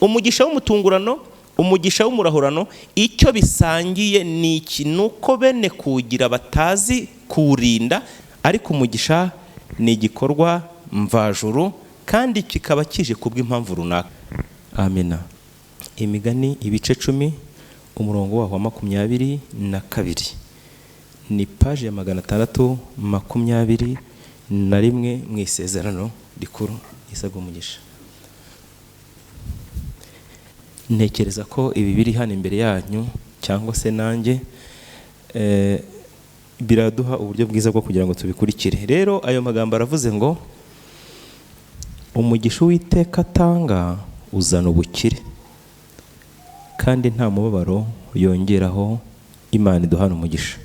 Umugisha w'umutungurano, umugisha w'umurahurano, icyo bisangiye ni iki? Ni uko bene kuwugira batazi kuwurinda, ariko umugisha ni igikorwa mvajuru kandi kikaba kije kubw'impamvu runaka. Amina. Imigani ibice 10, umurongo waho wa 22, ni paji ya 621 mu Isezerano Rikuru. Isaga umugisha. Ntekereza ko ibi biri hano imbere yanyu cyangwa se nanjye biraduha uburyo bwiza bwo kugira ngo tubikurikire. Rero ayo magambo aravuze ngo umugisha Uwiteka atanga uzana ubukire, kandi nta mubabaro yongeraho. Imana iduhana umugisha.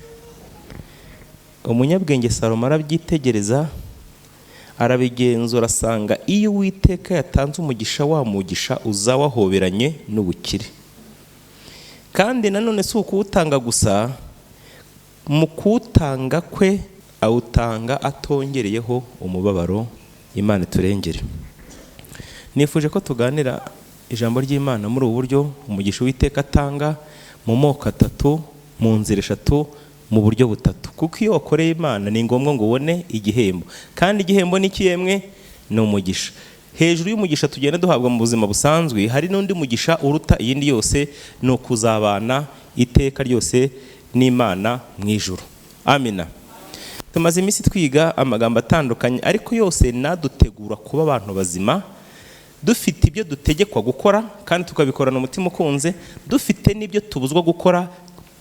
Umunyabwenge Salomo arabyitegereza, arabigenzura, asanga iyo Uwiteka yatanze umugisha, wa mugisha uza wahoberanye n'ubukire. Kandi nanone si ukuwutanga gusa, mu kuwutanga kwe awutanga atongereyeho umubabaro. Imana iturengere. Nifuje ko tuganira ijambo ry'Imana muri ubu buryo: umugisha Uwiteka atanga mu moko atatu, mu nzira eshatu, mu buryo butatu. Kuko iyo wakoreye Imana ni ngombwa ngo ubone igihembo, kandi igihembo ni ikiyemwe, ni umugisha. Hejuru y'umugisha tugenda duhabwa mu buzima busanzwe, hari n'undi mugisha uruta iyindi yose, ni ukuzabana iteka ryose n'Imana mu ijuru. Amina. Tumaze iminsi twiga amagambo atandukanye, ariko yose nadutegura kuba abantu bazima, dufite ibyo dutegekwa gukora kandi tukabikorana umutima ukunze, dufite n'ibyo tubuzwa gukora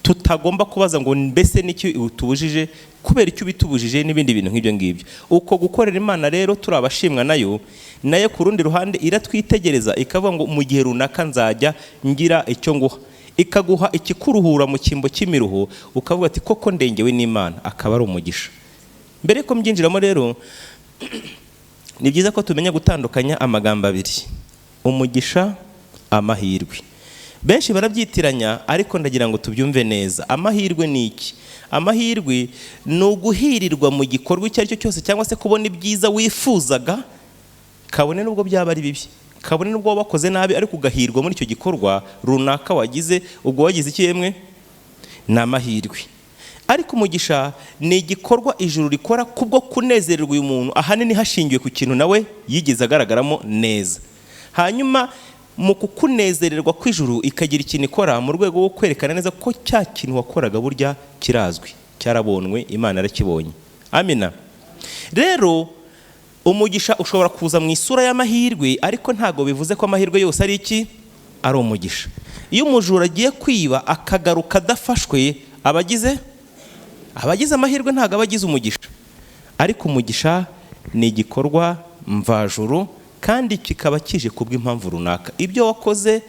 tutagomba kubaza ngo mbese n'iki utubujije, kubera icyo ubitubujije, n'ibindi bintu nk'ibyo ngibyo. Uko gukorera Imana rero turi abashimwa nayo, nayo ku rundi ruhande iratwitegereza ikavuga ngo mu gihe runaka nzajya ngira icyo nguha, ikaguha ikikuruhura mu cyimbo cy'imiruho, ukavuga ati koko ndengewe n'Imana, akaba ari umugisha. Mbere ko mbyinjiramo rero, ni byiza ko tumenya gutandukanya amagambo abiri: umugisha, amahirwe. Benshi barabyitiranya, ariko ndagira ngo tubyumve neza. Amahirwe ni iki? Amahirwe ni uguhirirwa mu gikorwa icyo ari cyo cyose, cyangwa se kubona ibyiza wifuzaga, kabone n'ubwo byaba ari bibi, kabone n'ubwo wabakoze nabi, ariko ugahirwa muri icyo gikorwa runaka wagize. Ubwo wagize iki yemwe? Ni amahirwe. Ariko umugisha ni igikorwa ijuru rikora kubwo kunezererwa uyu muntu, ahanini hashingiwe ku kintu nawe yigeze agaragaramo neza. Hanyuma mu kukunezererwa kw'ijuru ikagira ikintu ikora mu rwego rwo kwerekana neza ko cya kintu wakoraga burya kirazwi, cyarabonwe, Imana yarakibonye. Amina. Rero umugisha ushobora kuza mu isura y'amahirwe, ariko ntabwo bivuze ko amahirwe yose ari iki? Ari umugisha. Iyo umujura agiye kwiba akagaruka adafashwe, abagize amahirwe, ntabwo aba agize umugisha. Ariko umugisha ni igikorwa mvajuru kandi kikaba kije kubw'impamvu runaka. Ibyo wakoze,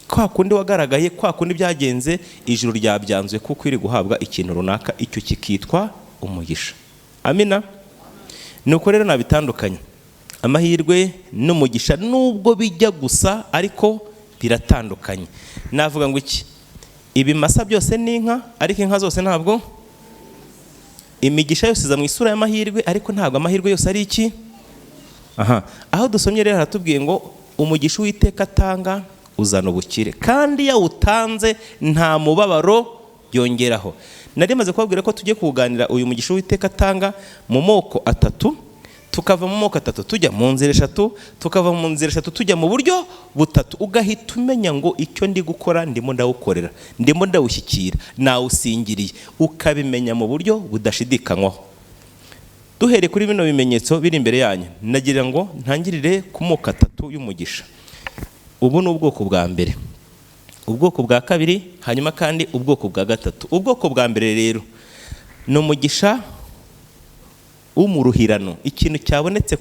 kwa kundi wagaragaye, kwa kundi byagenze, ijuru ryabyanzuye kuko iri guhabwa ikintu runaka, icyo kikitwa umugisha. Amina. Nuko rero nabitandukanye amahirwe n'umugisha, nubwo bijya gusa ariko biratandukanye. Navuga ngo iki? Ibimasa byose ni inka, ariko inka zose ntabwo. Imigisha yose iza mu isura y'amahirwe, ariko ntabwo amahirwe yose ari iki? Aha aho dusomye rero haratubwiye ngo umugisha Uwiteka atanga uzana ubukire, kandi iyo awutanze nta mubabaro yongeraho. Nari maze kubabwira ko tugiye kuganira uyu mugisha Uwiteka atanga mu moko atatu, tukava mu moko atatu tujya mu nzira eshatu, tukava mu nzira eshatu tujya mu buryo butatu, ugahita umenya ngo icyo ndi gukora ndimo ndawukorera, ndimo ndawushyikira, nawusingiriye, ukabimenya mu buryo budashidikanywaho. Duhereye kuri bino bimenyetso biri imbere yanyu, nagira ngo ntangirire ku moko atatu y'umugisha. Ubu ni ubwoko bwa mbere, ubwoko bwa kabiri, hanyuma kandi ubwoko bwa gatatu. Ubwoko bwa mbere rero ni umugisha w'umuruhirano, ikintu cyabonetse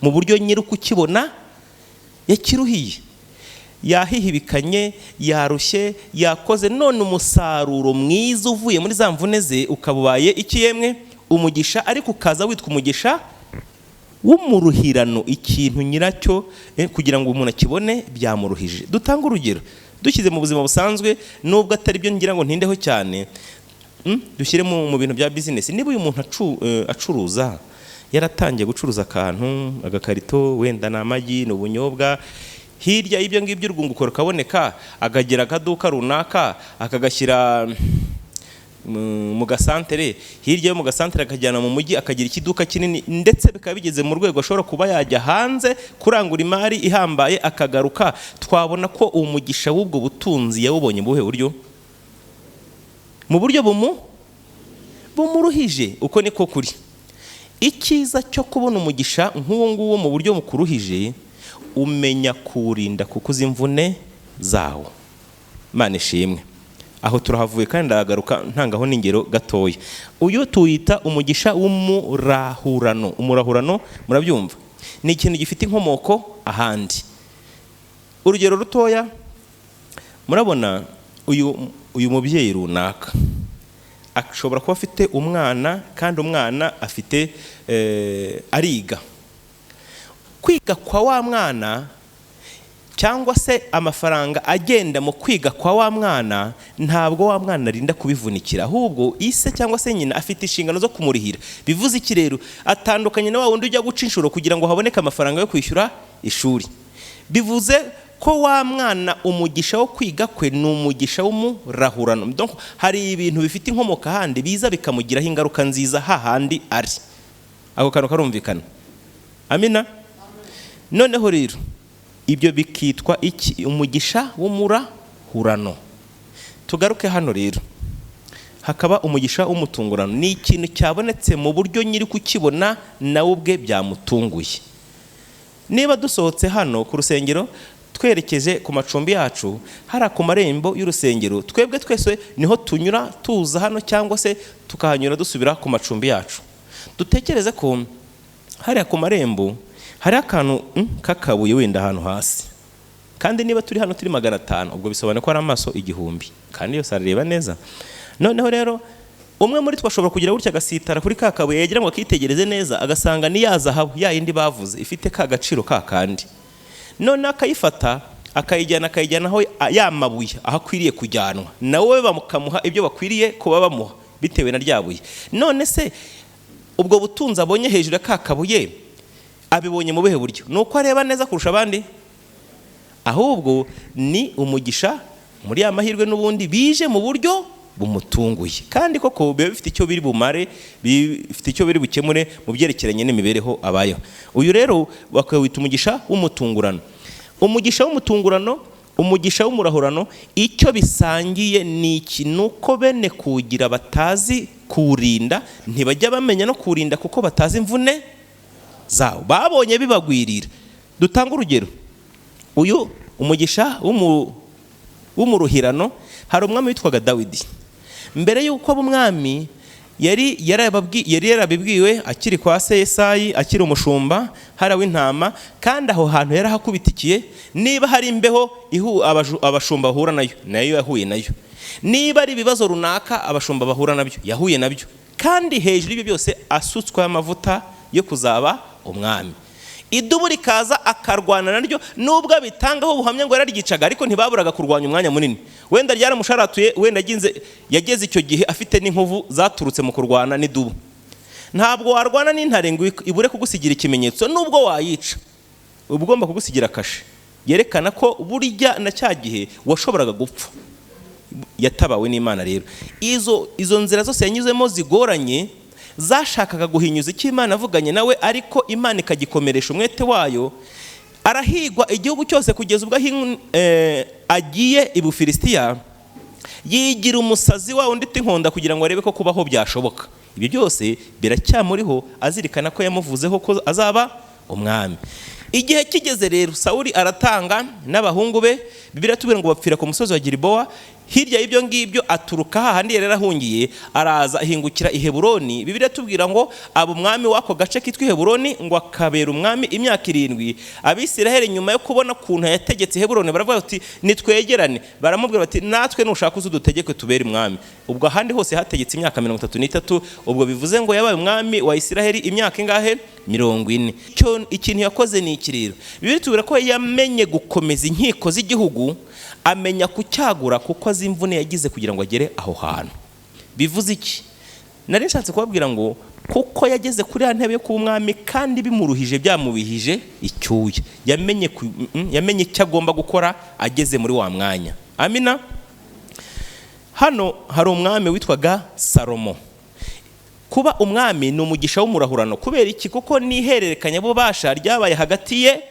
mu buryo nyiri kukibona yakiruhiye, yahihibikanye, yarushye, yakoze, none umusaruro mwiza uvuye muri za mvune ze ukaba ubaye iki yemwe? Umugisha. Ariko ukaza witwa umugisha w'umuruhirano, ikintu nyiracyo kugira ngo umuntu akibone byamuruhije. Dutanga urugero dushyize mu buzima busanzwe, nubwo atari byo ngira ngo ntindeho cyane, dushyire mu bintu bya business. Niba uyu muntu acuruza, yaratangiye gucuruza akantu, agakarito, wenda ni amagi, ni ubunyobwa, Hirya y'ibyo ngibyo urwunguko rukaboneka, akagira akaduka runaka akagashyira mu gasantere, hirya yo mu gasantere akajyana mu mujyi, akagira ikiduka kinini, ndetse bikaba bigeze mu rwego ashobora kuba yajya hanze kurangura imari ihambaye akagaruka. Twabona ko umugisha w'ubwo butunzi yawubonye mu buhe buryo? Mu buryo bumuruhije. Uko niko kuri. Icyiza cyo kubona umugisha nk'uwo nguwo mu buryo bukuruhije, umenya kuwurinda kuko uzi imvune zawo. Imana ishimwe. Aho turahavuye kandi ndahagaruka ntangaho n'ingero gatoya. Uyu tuwita umugisha w'umurahurano. Umurahurano murabyumva, ni ikintu gifite inkomoko ahandi. Urugero rutoya, murabona uyu mubyeyi runaka ashobora kuba afite umwana, kandi umwana afite ariga. Kwiga kwa wa mwana cyangwa se amafaranga agenda mu kwiga kwa wa mwana, ntabwo wa mwana arinda kubivunikira, ahubwo ise cyangwa se nyina afite inshingano zo kumurihira. Bivuze iki rero? Atandukanye na wa wundi ujya guca inshuro kugira ngo haboneke amafaranga yo kwishyura ishuri. Bivuze ko wa mwana umugisha wo kwiga kwe ni umugisha w'umurahurano. Donc hari ibintu bifite inkomoko ahandi biza bikamugiraho ingaruka nziza hahandi ari. Ako kantu karumvikana? Amina. Noneho rero ibyo bikitwa iki? Umugisha w'umurahurano. Tugaruke hano rero, hakaba umugisha w'umutungurano. Ni ikintu cyabonetse mu buryo nyiri kukibona nawe ubwe byamutunguye. Niba dusohotse hano ku rusengero twerekeje ku macumbi yacu, hari ku marembo y'urusengero, twebwe twese niho tunyura tuza hano cyangwa se tukahanyura dusubira ku macumbi yacu. Dutekereze ko hariya ku marembo hari akantu k'akabuye wenda ahantu hasi, kandi niba turi hano turi 500, ubwo bisobanuye ko ari amaso 1000, kandi yose arareba neza. Noneho rero umwe muri twe ashobora kugira gutya agasitara kuri ka kabuye, yagira ngo akitegereze neza, agasanga ni ya zahabu ya yindi bavuze ifite ka gaciro ka kandi. Noneho akayifata akayijyana aho ya mabuye aho akwiriye kujyanwa, nawe bakamuha ibyo bakwiriye kuba bamuha bitewe na rya buye. None se ubwo butunzi abonye hejuru ya ka kabuye abibonye mu buhe buryo? Ni uko areba neza kurusha abandi? Ahubwo ni umugisha muri ya mahirwe n'ubundi bije mu buryo bumutunguye, kandi koko biba bifite icyo biri bumare, bifite icyo biri bukemure mu byerekeranye n'imibereho abayeho. Uyu rero bakawita umugisha w'umutungurano. Umugisha w'umutungurano, umugisha w'umurahurano, icyo bisangiye ni iki? Ni uko bene kuwugira batazi kuwurinda, ntibajya bamenya no kuwurinda kuko batazi imvune zawo, babonye bibagwirira. Dutanga urugero, uyu umugisha w'umuruhirano, hari umwami witwaga Dawidi. Mbere y'uko aba umwami yari yarabibwiwe akiri kwa se Yesayi, akiri umushumba hara w'intama, kandi aho hantu yarahakubitikiye. Niba hari imbeho abashumba bahura nayo, nayo yahuye nayo. Niba ari ibibazo runaka abashumba bahura nabyo, yahuye nabyo. Kandi hejuru y'ibyo byose asutswe amavuta yo kuzaba umwami. Idubu rikaza akarwana naryo, nubwo abitangaho ubuhamya ngo yararyicaga, ariko ntibaburaga kurwanya umwanya munini. Wenda ryaramusharatuye, wenda yageze icyo gihe afite n'inkovu zaturutse mu kurwana n'idubu. Ntabwo warwana n'intare ngo ibure kugusigira ikimenyetso, nubwo wayica uba ugomba kugusigira kashe yerekana ko burya na cya gihe washoboraga gupfa. Yatabawe n'Imana rero. Izo nzira zose yanyuzemo zigoranye zashakaga guhinyuza icyo Imana avuganye nawe, ariko Imana ikagikomeresha umwete wayo. Arahigwa igihugu cyose kugeza ubwo agiye i Bufilisitiya, yigira umusazi wa undi inkonda kugira ngo arebe ko kubaho byashoboka. Ibyo byose biracyamuriho, azirikana ko yamuvuzeho ko azaba umwami. Igihe kigeze rero Sawuli aratanga n'abahungu be, Bibiliya itubwira ngo bapfira ku musozi wa Gilibowa. Hirya y'ibyo ngibyo aturuka hahandi yari yarahungiye, araza ahingukira i Heburoni. Bibiliya itubwira ngo aba umwami w'ako gace kitwa Heburoni, ngo akabera umwami imyaka 7. Abisiraheli nyuma yo kubona ukuntu yategetse Heburoni baravuga bati nitwegerane, baramubwira bati natwe nushaka uzudutegeke tubere umwami. Ubwo ahandi hose hategetse imyaka 33, ubwo bivuze ngo yabaye umwami wa Isiraheli imyaka ingahe? 40. Ikintu yakoze ni iki rero? Bibiliya itubwira ko yamenye gukomeza inkiko z'igihugu, amenya kucyagura kuko azi imvune yagize kugira ngo agere aho hantu. Bivuze iki? Nari nshatse kubabwira ngo Kuko yageze kuri ya ntebe yo kuba umwami kandi bimuruhije, byamubihije icyuya, yamenye icyo agomba gukora ageze muri wa mwanya. Amina. Hano hari umwami witwaga Salomo. Kuba umwami ni umugisha w'umurahurano. Kubera iki? Kuko n'ihererekanyabubasha ryabaye hagati ye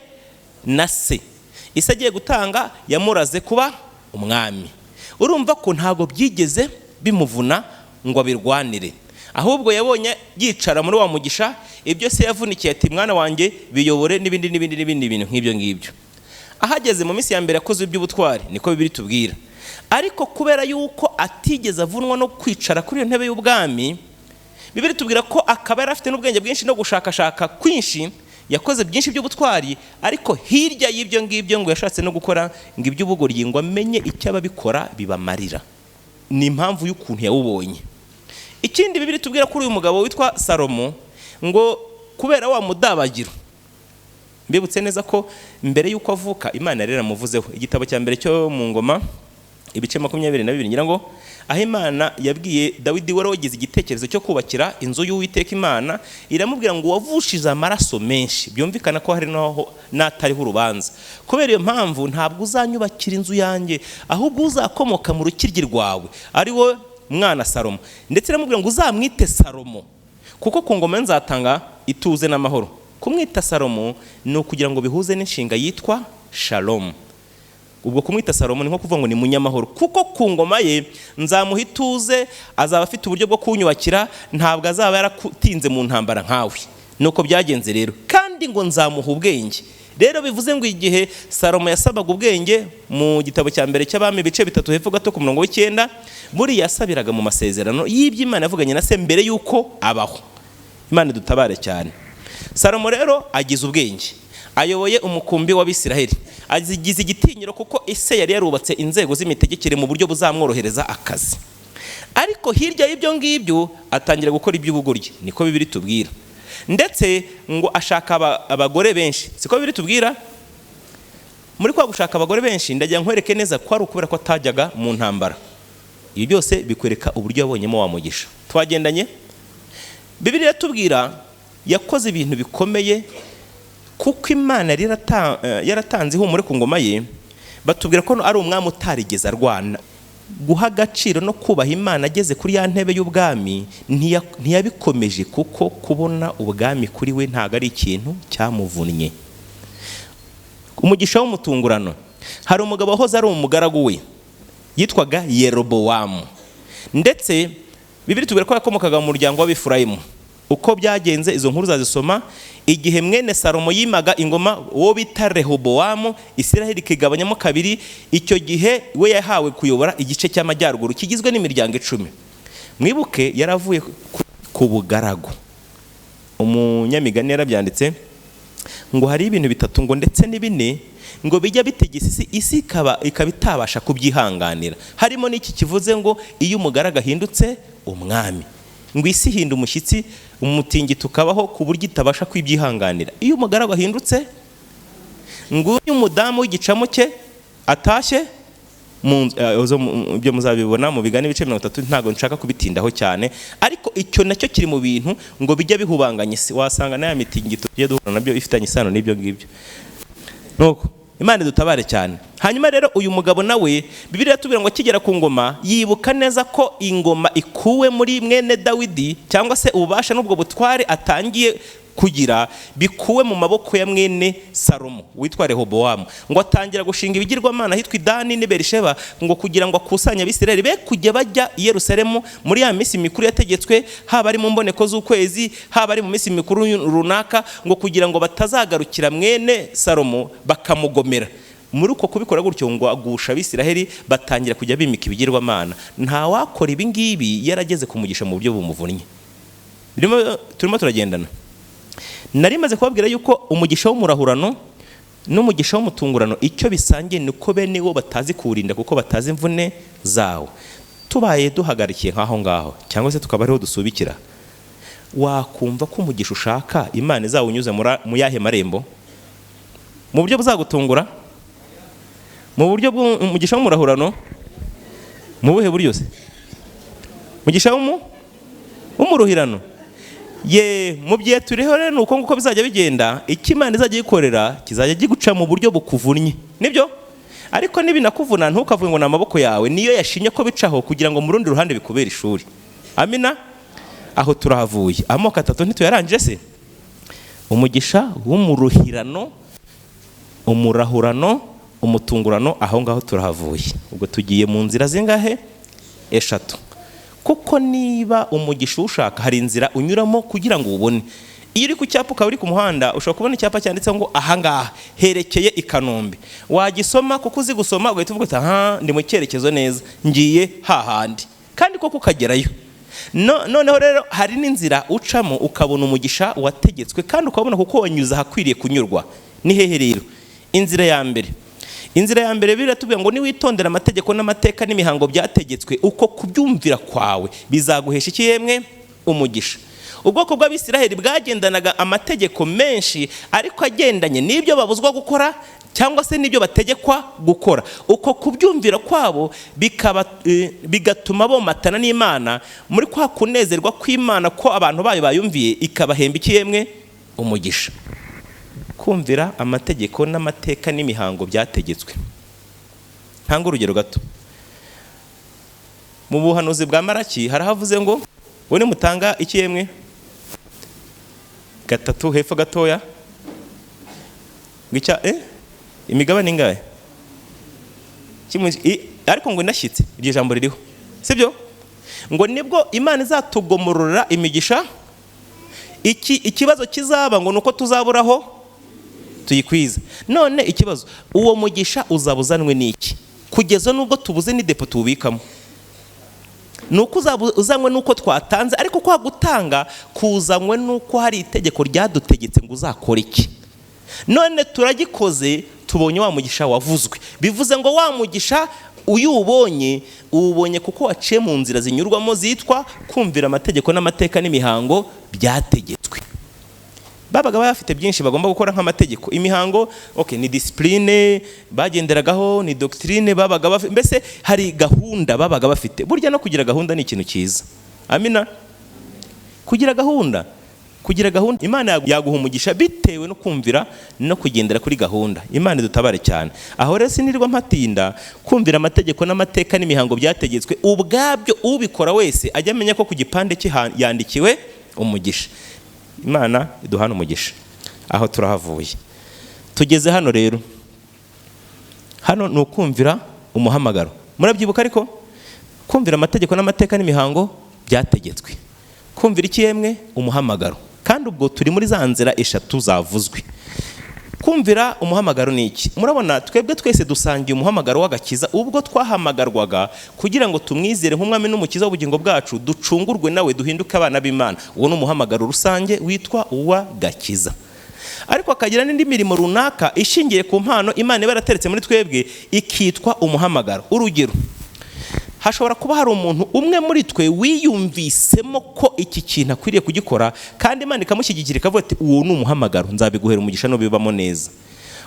na se. Ise agiye gutanga yamuraze kuba umwami. Urumva ko ntabwo byigeze bimuvuna ngo abirwanire, ahubwo yabonye yicara muri wa mugisha. Ibyo se yavunikiye, ati: "Mwana wanjye, biyobore", n'ibindi n'ibindi n'ibindi bintu nk'ibyo ngibyo. Ahageze mu minsi ya mbere yakoze iby'ubutwari, niko Bibiliya itubwira. Ariko kubera yuko atigeze avunwa no kwicara kuri iyo ntebe y'ubwami, Bibiliya itubwira ko akaba yari afite n'ubwenge bwinshi no gushakashaka kwinshi, yakoze byinshi by'ubutwari. Ariko hirya y'ibyo ngibyo ngo yashatse no gukora ngo iby'ubugoryi, ngo amenye icyo ababikora bibamarira. Ni impamvu y'ukuntu yawubonye. Ikindi Bibiliya itubwira kuri uyu mugabo witwa Salomo, ngo kubera wa mudabagiro, mbibutse neza ko mbere y'uko avuka Imana yari yaramuvuzeho. Igitabo cya mbere cyo mu Ngoma, ibice 22 ngira ngo, aho Imana yabwiye Dawidi wari wagize igitekerezo cyo kubakira inzu y'Uwiteka Imana, iramubwira ngo: "Wavushije amaraso menshi", byumvikana ko hari n'aho n'atariho urubanza. "Kubera iyo mpamvu ntabwo uzanyubakira inzu yanjye, ahubwo uzakomoka mu rukiryi rwawe, ari we mwana Salomo." Ndetse iramubwira ngo: "Uzamwite Salomo, kuko ku ngoma ye nzatanga ituze n'amahoro." Kumwita Salomo ni ukugira ngo bihuze n'inshinga yitwa Shalom. Ubwo kumwita Salomo ni nko kuvuga ngo ni munyamahoro, kuko ku ngoma ye nzamuha ituze, azaba afite uburyo bwo kunyubakira, ntabwo azaba yaratinze mu ntambara nkawe. Nuko byagenze rero. Kandi ngo nzamuha ubwenge. Rero bivuze ngo igihe Salomo yasabaga ubwenge mu gitabo cya mbere cy'Abami, ibice 3, hepfo gato ku murongo w'9, buriya yasabiraga mu masezerano y'ibyo Imana yavuganye na se mbere y'uko abaho. Imana idutabare cyane. Salomo rero agize ubwenge, ayoboye umukumbi w'Abisiraheli, azigize igitinyiro kuko ise yari yarubatse inzego z'imitegekere mu buryo buzamworohereza akazi. Ariko hirya y'ibyo ngibyo atangira gukora iby'ubugoryi, niko Bibiliya itubwira. Ndetse ngo ashaka abagore benshi, siko Bibiliya itubwira? Muri kwa gushaka abagore benshi, ndagira nkwereke neza ko ari ukubera ko atajyaga mu ntambara. Ibi byose bikwereka uburyo yabonyemo wa mugisha. Twagendanye? Bibiliya iratubwira yakoze ibintu bikomeye kuko Imana yari yaratanze ihumure ku ngoma ye. Batubwira ko ari umwami utarigeze arwana. Guha agaciro no kubaha Imana ageze kuri ya ntebe y'ubwami ntiyabikomeje, kuko kubona ubwami kuri we ntabwo ari ikintu cyamuvunnye. Umugisha w'umutungurano. Hari umugabo wahoze ari umugaragu we yitwaga Yerobowamu. Ndetse Bibiliya itubwira ko yakomokaga mu muryango w'Abifurayimu. Uko byagenze, izo nkuru uzazisoma. Igihe mwene Salomo yimaga ingoma, uwo bita Rehobowamu, Isiraheli ikigabanyamo kabiri. Icyo gihe we yahawe kuyobora igice cy'amajyaruguru kigizwe n'imiryango 10. Mwibuke yaravuye ku bugaragu. Umunyamigani yarabyanditse ngo hari ibintu bitatu, ngo ndetse n'ibine, ngo bijya bitegesa isi, isi ikaba itabasha kubyihanganira. Harimo n'iki kivuze ngo iyo umugaragu ahindutse umwami, ngo isi ihinda umushyitsi, umutingito ukabaho ku buryo itabasha kwibyihanganira. Iyo umugaragu ahindutse, ngo iyo umudamu w'igicamuke atashye mu nzu, ibyo muzabibona mu Bigani ibice 30, ntabwo nshaka kubitindaho cyane. Ariko icyo nacyo kiri mu bintu ngo bijya bihubanganya isi. Wasanga n'aya mitingito tujya duhura nabyo ifitanye isano n'ibyo ngibyo. Nuko Imana idutabare cyane. Hanyuma rero uyu mugabo nawe, Bibiliya iratubwira ngo akigera ku ngoma yibuka neza ko ingoma ikuwe muri mwene Dawidi, cyangwa se ububasha n'ubwo butware atangiye kugira bikuwe mu maboko ya mwene Salomo witwa Rehobowamu. Ngo atangira gushinga ibigirwamana ahitwa Idani n'i Berisheba, ngo kugira ngo akusanye Abisirayeli be kujya bajya i Yerusalemu muri ya minsi mikuru yategetswe, haba ari mu mboneko z'ukwezi, haba ari mu minsi mikuru runaka, ngo kugira ngo batazagarukira mwene Salomo bakamugomera. Muri uko kubikora gutyo, ngo agusha Abisiraheli batangira kujya bimika ibigirwamana. Nta wakora ibi ngibi yarageze ku mugisha mu buryo bumuvunnye. Turimo turagendana? Nari maze kubabwira yuko umugisha w'umurahurano n'umugisha w'umutungurano icyo bisangiye ni uko bene wo batazi kuwurinda, kuko batazi imvune zawo. Tubaye duhagarikiye nk'aho ngaho, cyangwa se tukaba ariho dusubikira, wakumva ko umugisha ushaka Imana izawunyuze mu yahe marembo? Mu buryo buzagutungura, mu buryo bw'umugisha w'umurahurano, mu buhe buryo se? Umugisha w'umuruhirano. Ye, mu gihe turiho rero ni uko nguko bizajya bigenda. Icyo Imana izajya yikorera kizajya giguca mu buryo bukuvunnye, nibyo. Ariko nibinakuvuna, ntukavuge ngo ni amaboko yawe, niyo yashimye ko bicaho kugira ngo mu rundi ruhande bikubere ishuri. Amina. Aho turahavuye. Amoko atatu ntituyarangije se? Umugisha w'umuruhirano, umurahurano, umutungurano. Aho ngaho turahavuye. Ubwo tugiye mu nzira zingahe? Eshatu. Kuko niba umugisha uwushaka, hari inzira unyuramo kugira ngo uwubone. Iyo uri ku cyapa, ukaba uri ku muhanda, ushobora kubona icyapa cyanditseho ngo ahangaha herekeye i Kanombe. Wagisoma, kuko uzi gusoma, ugahita uvuga uti: "Aha ndi mu cyerekezo neza, ngiye hahandi," kandi koko ukagerayo. Noneho rero hari n'inzira ucamo ukabona umugisha wategetswe, kandi ukabona kuko wanyuze ahakwiriye kunyurwa. Ni hehe rero? Inzira ya mbere, inzira ya mbere biratubwira ngo niwitondera amategeko n'amateka n'imihango byategetswe, uko kubyumvira kwawe bizaguhesha iki yemwe? Umugisha. Ubwoko bw'Abisiraheli bwagendanaga amategeko menshi, ariko agendanye n'ibyo babuzwa gukora cyangwa se n'ibyo bategekwa gukora. Uko kubyumvira kwabo bikaba bigatuma bomatana n'Imana muri kwa kunezerwa kw'Imana ko abantu bayo bayumviye, ikabahemba iki yemwe? Umugisha. Kumvira amategeko n'amateka n'imihango byategetswe. Ntanga urugero gato. Mu buhanuzi bwa Maraki harahavuze ngo we nimutanga iki yemwe? Gatatu hepfo gatoya. Ngo imigabane ingahe? Kimwe, ariko ngo inashyitse, iryo jambo ririho, sibyo? Ngo nibwo Imana izatugomorora imigisha. Iki ikibazo kizaba ngo ni uko tuzaburaho tuyikwiza. None ikibazo, uwo mugisha uzaba uzanwe n'iki kugeza n'ubwo tubuze n'idepo tuwubikamo? Ni uko uzaba uzanywe n'uko twatanze, ariko kwa gutanga kuzanywe n'uko hari itegeko ryadutegetse ngo uzakore iki. None turagikoze, tubonye wa mugisha wavuzwe. Bivuze ngo wa mugisha uyu uwubonye, uwubonye kuko waciye mu nzira zinyurwamo zitwa kumvira amategeko n'amateka n'imihango byategetswe. Babaga bafite byinshi bagomba gukora nk'amategeko, imihango. Okay, ni discipline bagenderagaho, ni doctrine babaga bafite, mbese hari gahunda babaga bafite. Burya no kugira gahunda ni ikintu cyiza. Amina. Kugira gahunda, kugira gahunda, Imana yaguha umugisha bitewe no kumvira no kugendera kuri gahunda. Imana idutabare cyane. Aho rero sinirwa mpatinda. Kumvira amategeko n'amateka n'imihango byategetswe ubwabyo, ubikora wese ajya amenya ko ku gipande cye yandikiwe umugisha. Imana iduhana umugisha. Aho turahavuye. Tugeze hano rero. Hano ni ukumvira umuhamagaro. Murabyibuka ariko? Kumvira amategeko n'amateka n'imihango byategetswe, kumvira iki yemwe? Umuhamagaro. Kandi ubwo turi muri za nzira eshatu zavuzwe. Kumvira umuhamagaro ni iki? Murabona, twebwe twese dusangiye umuhamagaro w'agakiza, ubwo twahamagarwaga kugira ngo tumwizere nk'umwami n'umukiza w'ubugingo bwacu, ducungurwe nawe, duhinduke abana b'Imana. Uwo ni umuhamagaro rusange witwa uw'agakiza. Ariko akagira n'indi mirimo runaka ishingiye ku mpano Imana iba yarateretse muri twebwe, ikitwa umuhamagaro. Urugero, hashobora kuba hari umuntu umwe muri twe wiyumvisemo ko iki kintu akwiriye kugikora, kandi Imana ikamushyigikira, ikavuga ati: "Uwo ni umuhamagaro, nzabiguhera umugisha nubibamo neza."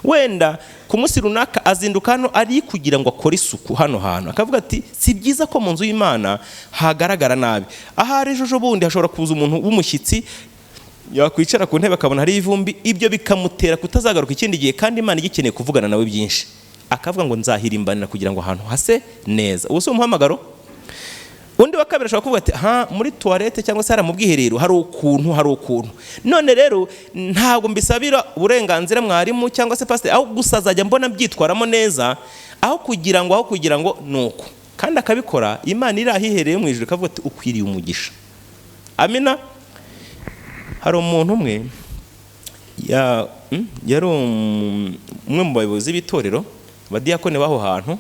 Wenda ku munsi runaka azinduka hano ari kugira ngo akore isuku hano hantu, akavuga ati: "Si byiza ko mu nzu y'Imana hagaragara nabi." Ahari ejo bundi hashobora kuza umuntu w'umushyitsi, yakwicara ku ntebe akabona hariho ivumbi, ibyo bikamutera kutazagaruka ikindi gihe, kandi Imana igikeneye kuvugana nawe byinshi. Akavuga ngo: "Nzahirimbanira kugira ngo ahantu hase neza." Ubu si umuhamagaro? Undi wa kabiri ashobora kuvuga ati: "Ha muri toilette cyangwa se hariya mu bwiherero hari ukuntu, hari ukuntu. None rero ntabwo mbisabira uburenganzira mwarimu cyangwa se pasiteri, aho gusa azajya mbona mbyitwaramo neza, aho kugira ngo ni uko." Kandi akabikora, Imana iri ahihereye mu ijuru ikavuga ati: "Ukwiriye umugisha." Amina. Hari umuntu umwe yari umwe mu bayobozi b'itorero, abadiyakoni b'aho hantu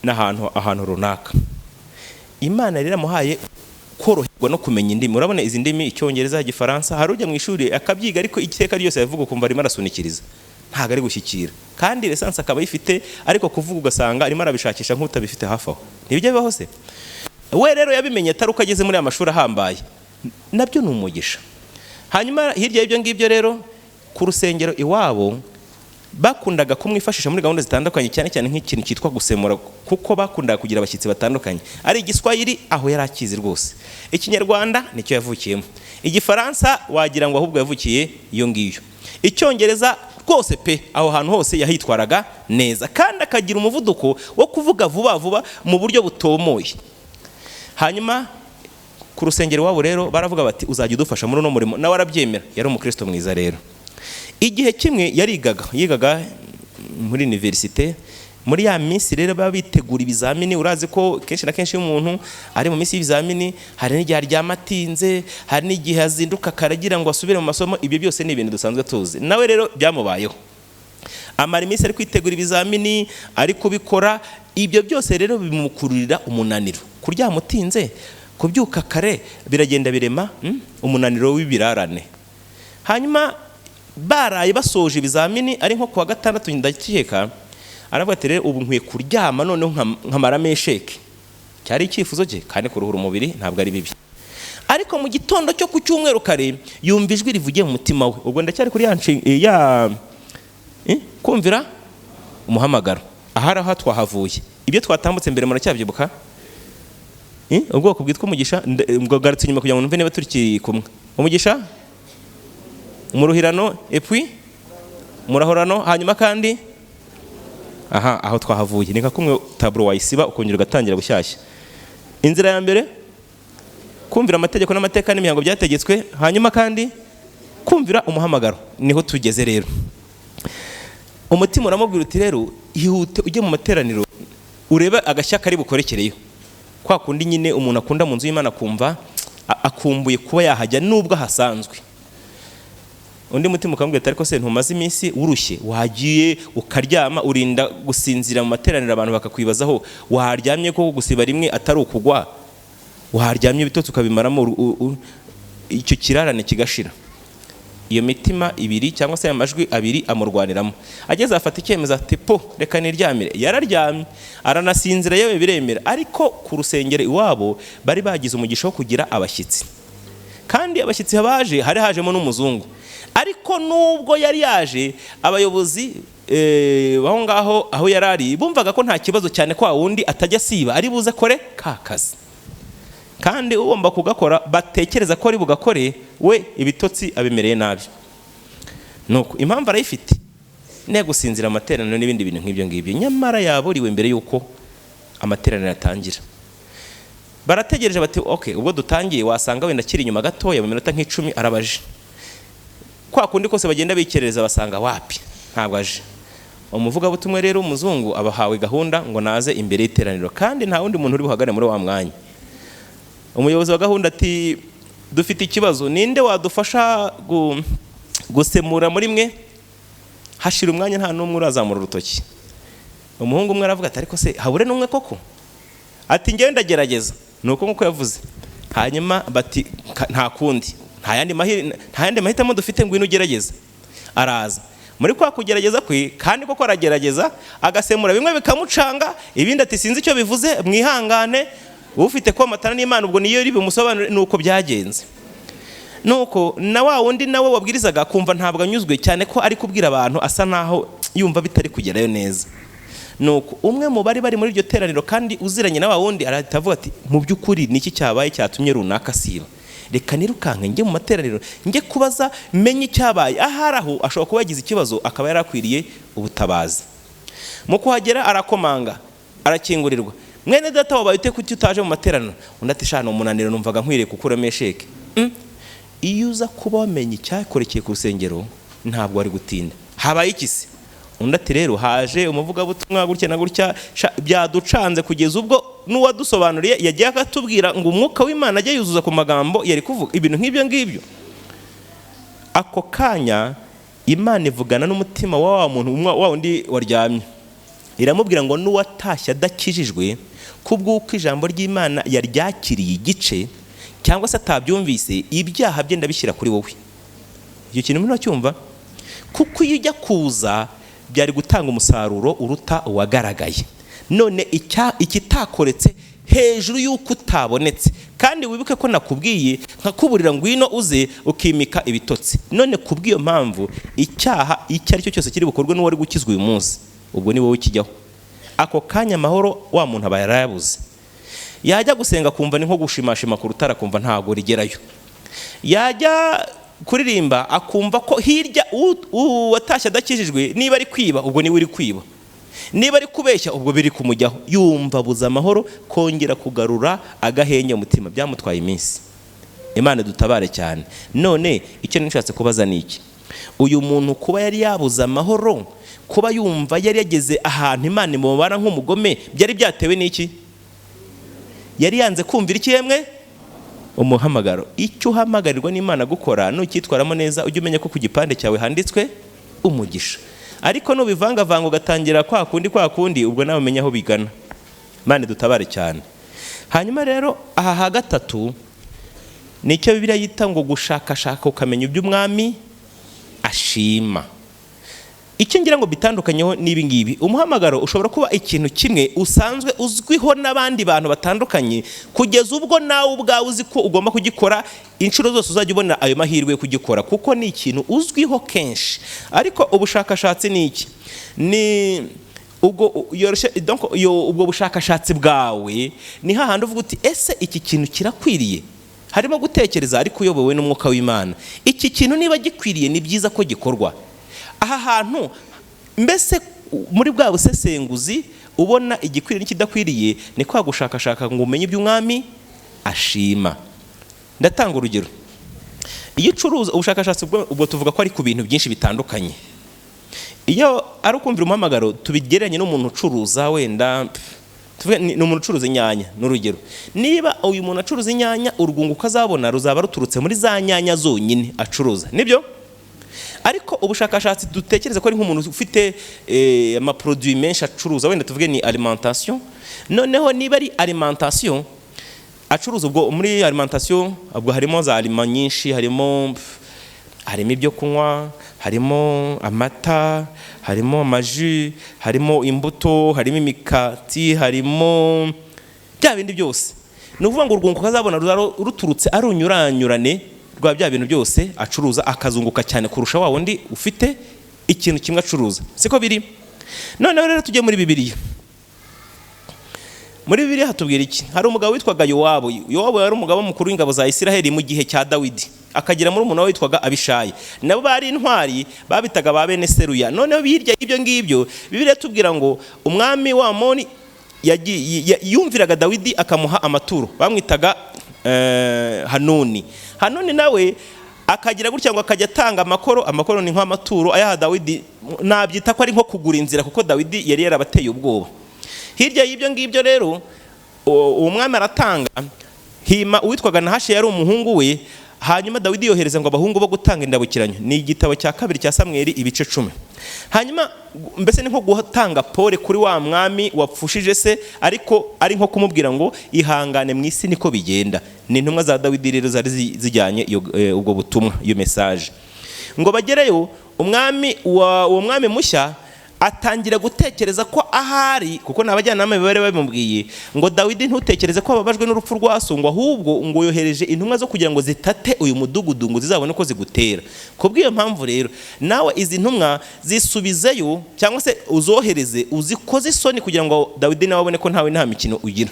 n'ahantu ahantu runaka. Imana rero iramuhaye koroherwa no kumenya indimi. Urabona izi ndimi, Icyongereza, Igifaransa, hari ujya mu ishuri akabyiga, ariko iteka ryose yavuga ukumva arimo arasunikiriza, ntabwo ari gushyikira. Kandi licence akaba ayifite, ariko kuvuga ugasanga arimo arabishakisha nk'utabifite hafi aho. Ntibijya bibaho se? We rero yabimenye atari uko ageze muri aya mashuri ahambaye. Nabyo ni umugisha. Hanyuma hirya y'ibyo ngibyo rero, ku rusengero iwabo Bakundaga kumwifashisha muri gahunda zitandukanye, cyane cyane nk'ikintu cyitwa gusemura, kuko bakundaga kugira abashyitsi batandukanye. Ari Igiswahili aho yari akizi rwose, Ikinyarwanda nicyo yavukiyemo, Igifaransa wagira ngo ahubwo yavukiye iyo ngiyo, Icyongereza rwose pe, aho hantu hose yahitwaraga neza, kandi akagira umuvuduko wo kuvuga vuba vuba mu buryo butomoye. Hanyuma ku rusengero iwabo rero baravuga bati: "Uzajya udufasha muri uno murimo." Nawe arabyemera, yari umukristo mwiza. Rero igihe kimwe yarigaga, yigaga muri université. Muri ya minsi rero baba bitegura ibizamini, urazi ko kenshi na kenshi iyo umuntu ari mu minsi y'ibizamini, hari n'igihe aryama atinze, hari n'igihe azinduka karagira ngo asubire mu masomo. Ibyo byose ni ibintu dusanzwe tuzi. Nawe rero byamubayeho, amara iminsi ari kwitegura ibizamini, ari kubikora. Ibyo byose rero bimukururira umunaniro. Kuryama utinze, kubyuka kare, biragenda birema umunaniro w'ibirarane. Hanyuma baraye basoje ibizamini ari nko kuwa gatandatu ndakeka, aravuga ati: "Rero ubu nkwiye kuryama noneho nkamaramo esheke." Cyari icyifuzo cye, kandi kuruhura umubiri ntabwo ari bibi. Ariko mu gitondo cyo ku cyumweru kare yumva ijwi rivugiye mu mutima we. Ubwo ndacyari kuri ya kumvira umuhamagaro. Ahari aho twahavuye, ibyo twatambutse mbere muracyabyibuka? Ubwoko bwitwa umugisha. Ngarutse inyuma kugira ngo numve niba turi kumwe. Umugisha, umuruhirano, et puis murahorano. Hanyuma kandi aha aho twahavuye ni nka kumwe tableau wayisiba ukongera ugatangira bushyashya. Inzira ya mbere, kumvira amategeko n'amateka n'imihango byategetswe. Hanyuma kandi kumvira umuhamagaro, niho tugeze. Rero umutima uramubwira uti: "Rero ihute ujye mu materaniro urebe agashya kari bukorekereyo." Kwa kundi nyine umuntu akunda mu nzu y'Imana, akumva akumbuye kuba yahajya nubwo ahasanzwe. Undi mutima ukamubwira ati: "Ariko se ntumaze iminsi urushye? Wagiye ukaryama, urinda gusinzira mu materaniro abantu bakakwibazaho. Waryamye ko gusiba rimwe atari ukugwa? Waryamye ibitotsi ukabimaramo, icyo kirarane kigashira." Iyo mitima ibiri cyangwa se aya majwi abiri amurwaniramo. Ageze afata icyemezo ati: "Po, reka niryamire." Yararyamye aranasinzira, yewe biremera. Ariko ku rusengero iwabo bari bagize umugisha wo kugira abashyitsi, kandi abashyitsi baje hari hajemo n'umuzungu. Ariko nubwo yari yaje, abayobozi aho ngaho aho yari ari bumvaga ko nta kibazo, cyane ko wa wundi atajya asiba, ari buze akore ka kazi, kandi ugomba kugakora batekereza ko ari bugakore we ibitotsi abimereye nabi. Nuko impamvu arayifite ne gusinzira amateraniro n'ibindi bintu nk'ibyo ngibyo. Nyamara yaburiwe mbere y'uko amateraniro atangira. Barategereje bati: "Ok, ubwo dutangiye wasanga wenda akiri inyuma gatoya, mu minota nk'icumi arabaje." Kwa kundi kose bagenda bikerereza, basanga wapi, ntabwo aje. Umuvugabutumwa rero umuzungu abahawe gahunda ngo naze imbere y'iteraniro, kandi nta wundi muntu uri buhagare muri wa mwanya. Umuyobozi wa gahunda ati: "Dufite ikibazo, ninde wadufasha gusemura muri mwe?" Hashira umwanya nta n'umwe urazamura urutoki. Umuhungu umwe aravuga ati: "Ariko se habure n'umwe koko?" Ati: "Njyewe ndagerageza." Ni uko nguko yavuze. Hanyuma bati: "Nta kundi, nta yandi mahitamo dufite, ngwino ugerageze." Araza. Muri kwa kugerageza kwe, kandi koko aragerageza agasemura, bimwe bikamucanga, ibindi ati: "Sinzi icyo bivuze, mwihangane, ufite komatana n'Imana ubwo niyo iri bimusobanure." Ni uko byagenze. Nuko na wa wundi nawe wabwirizaga akumva ntabwo anyuzwe, cyane ko ari kubwira abantu asa naho yumva bitari kugerayo neza. Nuko umwe mu bari bari muri iryo teraniro kandi uziranye na wa wundi arahita avuga ati: "Mu by'ukuri niki cyabaye cyatumye runaka asiba? Reka nirukanke njye mu materaniro njye kubaza menye icyabaye. Ahari aho ashobora kuba yagize ikibazo, akaba yari akwiriye ubutabazi." Mu kuhagera arakomanga, arakingurirwa. "Mwene data, wabaye ute? Kuki utaje mu materaniro?" Undi ati: "Shana umunaniro, numvaga nkwiriye gukuramo esheke." Iyo uza kuba wamenye icyakorekeye ku rusengero ntabwo wari gutinda. Habaye iki se?" Undi ati: "Rero haje umuvugabutumwa gutya na gutya, byaducanze kugeza ubwo n'uwadusobanuriye yagiye akatubwira ngo umwuka w'Imana ajye yuzuza ku magambo yari kuvuga, ibintu nk'ibyo ngibyo." Ako kanya Imana ivugana n'umutima wa wa muntu wa wundi waryamye, iramubwira ngo n'uwatashye adakijijwe, kubw'uko ijambo ry'Imana yaryakiriye igice cyangwa se atabyumvise, ibyaha bye ndabishyira kuri wowe. Icyo kintu muracyumva? Kuko iyo ujya kuza byari gutanga umusaruro uruta uwagaragaye. None ikitakoretse hejuru y'uko waje, ndagushyira kuri wowe. Hejuru y'uko utabonetse, kandi wibuke ko nakubwiye nkakuburira ngwino uze, ukimika ibitotsi. None kubw'iyo mpamvu, icyaha icyo ari cyo cyose kiri bukorwe n'uwari gukizwa uyu munsi, ubwo ni wowe ukijyaho. Ako kanya amahoro wa muntu aba yarayabuze. Yajya gusenga akumva ni nko gushimashima ku rutare, akumva ntago rigerayo. Yajya kuririmba akumva ko hirya uwatashye adakijijwe, niba ari kwiba ubwo niwe uri kwiba, niba ari kubeshya ubwo biri kumujyaho. Yumva abuze amahoro. Kongera kugarura agahenge mu mutima byamutwaye iminsi. Imana dutabare cyane. None icyo nishatse kubaza ni iki: uyu muntu kuba yari yabuze amahoro, kuba yumva yari yageze ahantu Imana imubara nk'umugome, byari byatewe n'iki? Yari yanze kumvira iki yemwe? Umuhamagaro. Icyo uhamagarirwa n'Imana gukora, nucyitwaramo neza, ujye umenya ko ku gipande cyawe handitswe umugisha. Ariko nubivangavanga ugatangira kwa kundi kwa kundi, ubwo nawe umenya aho bigana. Imana dutabare cyane. Hanyuma rero aha ha gatatu nicyo Bibiliya yita ngo gushakashaka ukamenya ibyo umwami ashima. Icyo ngira ngo bitandukanyeho n'ibi ngibi, umuhamagaro ushobora kuba ikintu kimwe usanzwe uzwiho n'abandi bantu batandukanye, kugeza ubwo nawe ubwawe uzi ko ugomba kugikora inshuro zose uzajya ubona ayo mahirwe yo kugikora, kuko ni ikintu uzwiho kenshi. Ariko ubushakashatsi ni iki? Ni ubwo yoroshye, donc ubwo bushakashatsi bwawe ni hahandi uvuga uti: "Ese iki kintu kirakwiriye?" Harimo gutekereza ariko uyobowe n'umwuka w'Imana. Iki kintu niba gikwiriye, ni byiza ko gikorwa aha hantu. Mbese muri bwa busesenguzi ubona igikwiriye n'ikidakwiriye, ni kwa gushakashaka ngo umenye ibyo umwami ashima. Ndatanga urugero: iyo ucuruza, ubushakashatsi ubwo tuvuga ko ari ku bintu byinshi bitandukanye. Iyo ari ukumvira umuhamagaro, tubigereranye n'umuntu ucuruza, wenda tuvuge ni umuntu ucuruza inyanya. Ni urugero. Niba uyu muntu acuruza inyanya, urwunguko azabona ruzaba ruturutse muri za nyanya zonyine acuruza, nibyo. Ariko ubushakashatsi dutekereza ko ari nk'umuntu ufite amaproduit menshi acuruza, wenda tuvuge ni alimentation. Noneho niba ari alimentation acuruza, ubwo muri alimentation ubwo harimo za aliment nyinshi, harimo ibyo kunywa, harimo amata, harimo amajus, harimo imbuto, harimo imikati, harimo bya bindi byose. Ni ukuvuga ngo urwunguko azabona ruzaba ruturutse ari unyuranyurane rwa bya bintu byose acuruza, akazunguka cyane kurusha wa wundi ufite ikintu kimwe acuruza. Siko biri? Noneho rero tujye muri Bibiliya. Muri Bibiliya hatubwira iki? Hari umugabo witwaga Yowabu. Yowabu yari umugabo mukuru w'ingabo za Isiraheli mu gihe cya Dawidi, akagira muri we witwaga Abishayi. Nabo bari intwari, babitaga ba bene Seruya. Noneho hirya y'ibyo ngibyo, Bibiliya tubwira ngo umwami wa Amoni yumviraga Dawidi, akamuha amaturo. Bamwitaga Hanuni. Hanuni nawe akagira gutya ngo akajya atanga amakoro. Amakoro ni nk'amaturo ayaha Dawidi. Nabyita ko ari nko kugura inzira, kuko Dawidi yari yarabateye ubwoba. Hirya y'ibyo ngibyo rero, uwo mwami aratanga, hima uwitwaga Nahashi, yari umuhungu we. Hanyuma Dawidi yohereza ngo abahungu bo gutanga indabukiranyo. Ni igitabo cya kabiri cya Samweli, ibice 10. Hanyuma mbese ni nko gutanga pole kuri wa mwami wapfushije se, ariko ari nko kumubwira ngo ihangane, mu isi niko bigenda. Ni intumwa za Dawidi rero zari zijyanye ubwo butumwa, iyo message. Ngo bagereyo, umwami wa uwo mwami mushya atangira gutekereza ko ahari, kuko n'abajyanama bari babimubwiye ngo: "Dawidi, ntutekereze ko ababajwe n'urupfu rwa so, ngo ahubwo ngo yohereje intumwa zo kugira ngo zitate uyu mudugudu, ngo zizabone uko zigutera. Kubw'iyo mpamvu rero, nawe izi ntumwa zisubizeyo, cyangwa se uzohereze uzikoze isoni, kugira ngo Dawidi nawe abone ko ntawe nta mikino ugira."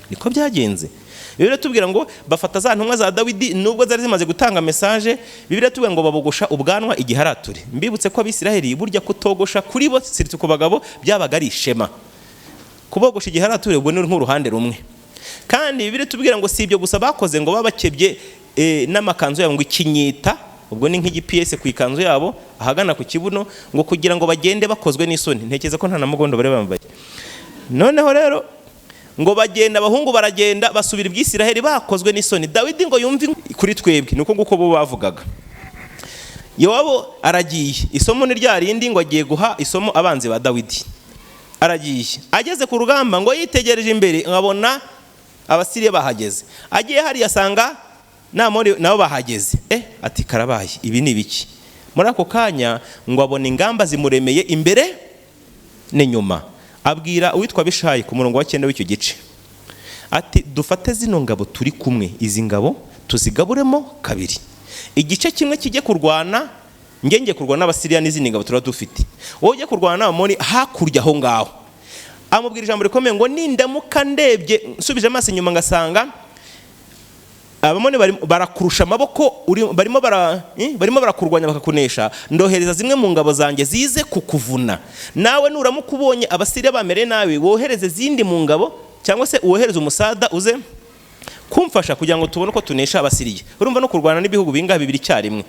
Niko byagenze. Bibiliya tubwira ngo bafata za ntumwa za Dawidi, nubwo zari zimaze gutanga message. Bibiliya tubwira ngo babogosha ubwanwa igiharature. Mbibutse ko Abisiraheli burya kutogosha kuri bo, surtout ku bagabo, byabaga ari ishema. Kubogosha igiharature ubwo ni nk'uruhande rumwe. Kandi Bibiliya tubwira ngo si ibyo gusa bakoze, ngo babakebye n'amakanzu yabo, ngo ikinyita, ubwo ni nk'igipiyese ku ikanzu yabo ahagana ku kibuno, ngo kugira ngo bagende bakozwe n'isoni. Ntekereza ko nta na mugondo bari bambaye. Noneho rero ngo bagenda, abahungu baragenda, basubira ibwisiraheli bakozwe n'isoni. Dawidi ngo yumve kuri twebwe, ni uko nguko bo bavugaga. Yowabu aragiye, isomo ni rya rindi, ngo agiye guha isomo abanzi ba Dawidi. Aragiye, ageze ku rugamba, ngo yitegereje imbere nkabona Abasiriya bahageze, agiye hariya asanga Namori nabo bahageze. Ati: "Karabaye, ibi ni ibiki?" Muri ako kanya ngo abona ingamba zimuremeye imbere n'inyuma. Abwira uwitwa Bishayi ku murongo wa 9 w'icyo gice, Ati dufate zino ngabo turi kumwe, izi ngabo tuzigaburemo kabiri, igice kimwe kijye kurwana, njye kurwana n'Abasiriya n'izindi ngabo turaba dufite, wowe ujye kurwana n'Abamoni hakurya aho ngaho. Amubwira ijambo rikomeye ngo nindamuka ndebye nsubije amaso inyuma ngasanga Abamoni barakurusha amaboko, barimo barakurwanya bakakunesha, ndohereza zimwe mu ngabo zanjye zize kukuvuna. Nawe nuramuka ubonye Abasiriya bamereye nabi, wohereze izindi mu ngabo, cyangwa se wohereze umusada uze kumfasha kugira ngo tubone uko tunesha Abasiriya. Urumva no kurwana n'ibihugu bingahe? Bibiri icyarimwe.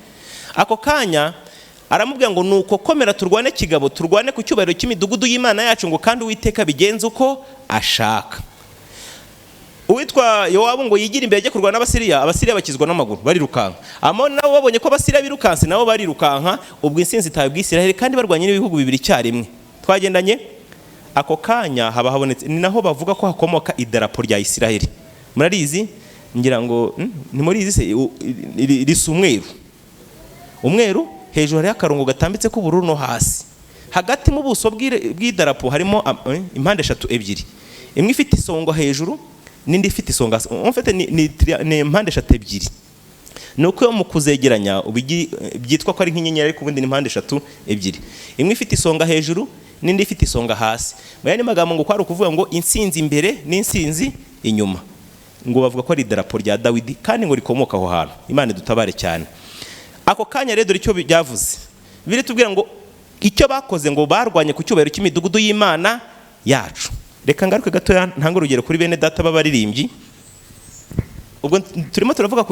Ako kanya aramubwira ngo nuko komera turwane kigabo, turwane ku cyubahiro cy'imidugudu y'Imana yacu, ngo kandi Uwiteka bigenze uko ashaka. Uwitwa Yowabu ngo yigire imbere ajye kurwana n'Abasiriya. Abasiriya bakizwa n'amaguru barirukanka. Amoni nabo babonye ko Abasiriya birukanse, nabo barirukanka. Ubwo insinzi itawe bw'Isiraheli kandi barwanye n'ibihugu bibiri icyarimwe. Twagendanye? Ako kanya haba habonetse, ni naho bavuga ko hakomoka idarapo rya Isiraheli. Murarizi ngira ngo, ntimurizi se? Risa umweru, umweru hejuru hariho akarongo gatambitse k'ubururu no hasi. Hagati mu buso bw'idarapo harimo impande eshatu ebyiri, imwe ifite isonga hejuru n'indi ifite isonga hasi. En fait ni impande eshatu ebyiri, ni uko mu kuzegeranya byitwa ko ari nk'inyenyeri, ariko ubundi ni impande eshatu ebyiri, imwe ifite isonga hejuru n'indi ifite isonga hasi. Mu yandi magambo ngo kwari ukuvuga ngo insinzi imbere n'insinzi inyuma. Ngo bavuga ko ari idarapo rya Dawidi kandi ngo rikomoka aho hantu. Imana idutabare cyane. Ako kanya rero dore icyo byavuze. Biritubwira ngo icyo bakoze ngo barwanye ku cyubahiro cy'imidugudu y'Imana yacu. Reka ngaruke gatoya ntange urugero kuri bene data b'abaririmbyi. Ubwo turimo turavuga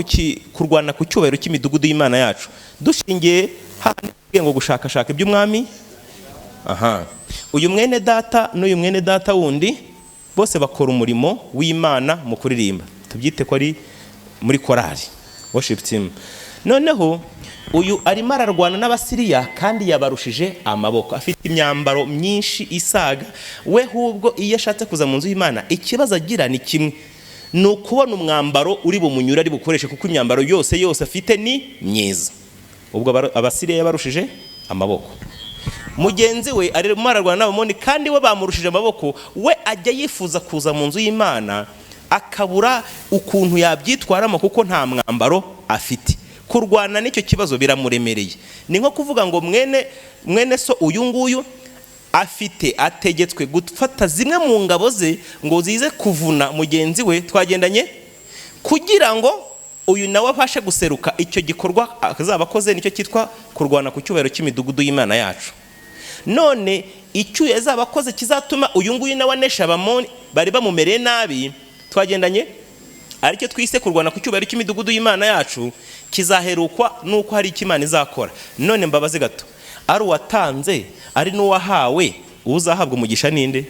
kurwana ku cyubahiro cy'imidugudu y'Imana yacu, dushingiye hahandi ngo gushakashaka iby'umwami. Aha uyu mwene data n'uyu mwene data wundi bose bakora umurimo w'Imana mu kuririmba, tubyite ko ari muri korali, worship team. Noneho uyu arimo ararwana n'Abasiriya kandi yabarushije amaboko, afite imyambaro myinshi isaga. We hubwo iyo ashatse kuza mu nzu y'Imana, ikibazo agira ni kimwe, ni ukubona umwambaro uri bumunyure ari bukoreshe, kuko imyambaro yose yose afite ni myiza. Ubwo Abasiriya yabarushije amaboko. Mugenzi we arimo ararwana n'Abamoni kandi we bamurushije amaboko. We ajya yifuza kuza mu nzu y'Imana akabura ukuntu yabyitwaramo kuko nta mwambaro afite. Kurwana n'icyo kibazo biramuremereye. Ni nko kuvuga ngo mwene so uyu nguyu afite ategetswe gufata zimwe mu ngabo ze ngo zize kuvuna mugenzi we. Twagendanye? Kugira ngo uyu nawe abashe guseruka. Icyo gikorwa azaba akoze nicyo cyitwa kurwana ku cyubahiro cy'imidugudu y'Imana yacu. None icyo yazaba akoze kizatuma uyu nguyu nawe anesha Abamoni bari bamumereye nabi, twagendanye, aricyo twise kurwana ku cyubahiro cy'imidugudu y'Imana yacu, kizaherukwa nuko hari icyo Imana izakora. None mbabaze gato, ari uwatanze ari n'uwahawe, uzahabwa umugisha ninde?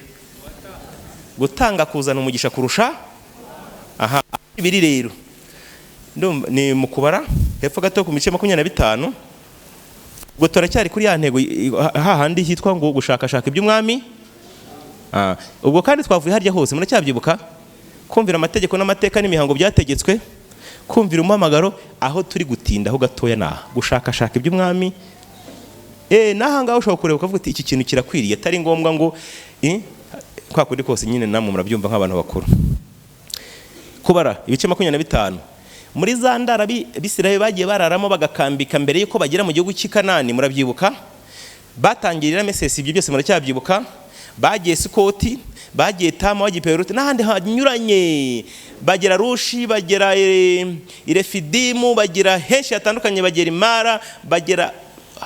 Gutanga kuzana umugisha kurusha aha ibiri. Rero ni mu Kubara hepfo gato ku mice 25. Ubwo turacyari kuri ya ntego hahandi hitwa ngo gushakashaka iby'umwami. Ubwo kandi twavuye harya hose, muracyabyibuka? Kumvira amategeko n'amateka n'imihango byategetswe, kumvira umuhamagaro. Aho turi gutindaho gatoya naha gushakashaka iby'umwami. N'aha ngaha ushobora kureba ukavuga uti iki kintu kirakwiriye, atari ngombwa ngo kwa kundi kose nyine namwe murabyumva nk'abantu bakuru. Kubara ibice 25, muri za ndara Abisirayeli bagiye bararamo bagakambika mbere y'uko bagera mu gihugu cy'i Kanani, murabyibuka? Batangirira Mesesi, ibyo byose muracyabyibuka? Bagiye Sukoti, bagiye Tama, bagiye Peruti n'ahandi hanyuranye, bagera Rushi, bagera i Refidimu, bagera henshi hatandukanye, bagera Imara, bagera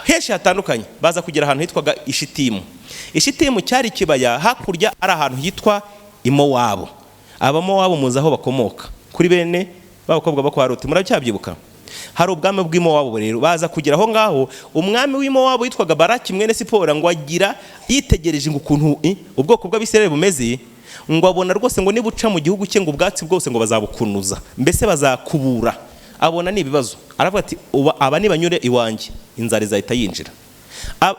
henshi hatandukanye, baza kugera ahantu hitwaga Ishitimu. Ishitimu cyari ikibaya, hakurya ari ahantu hitwa Imowabu. Abamowabu muzi aho bakomoka, kuri bene b'abakobwa bo kwa Loti, muracyabyibuka? Hari ubwami bw'Imowabu. Rero baza kugera aho ngaho, umwami w'Imowabu witwaga Baraki mwene Sipora ngo agira yitegereje ngo ukuntu ubwoko bw'Abisirayeli bumeze, ngo abona rwose ngo nibuca mu gihugu cye ngo ubwatsi bwose ngo bazabukunuza, mbese bazakubura. Abona ni ibibazo, aravuga ati aba nibanyure iwanjye inzara izahita yinjira.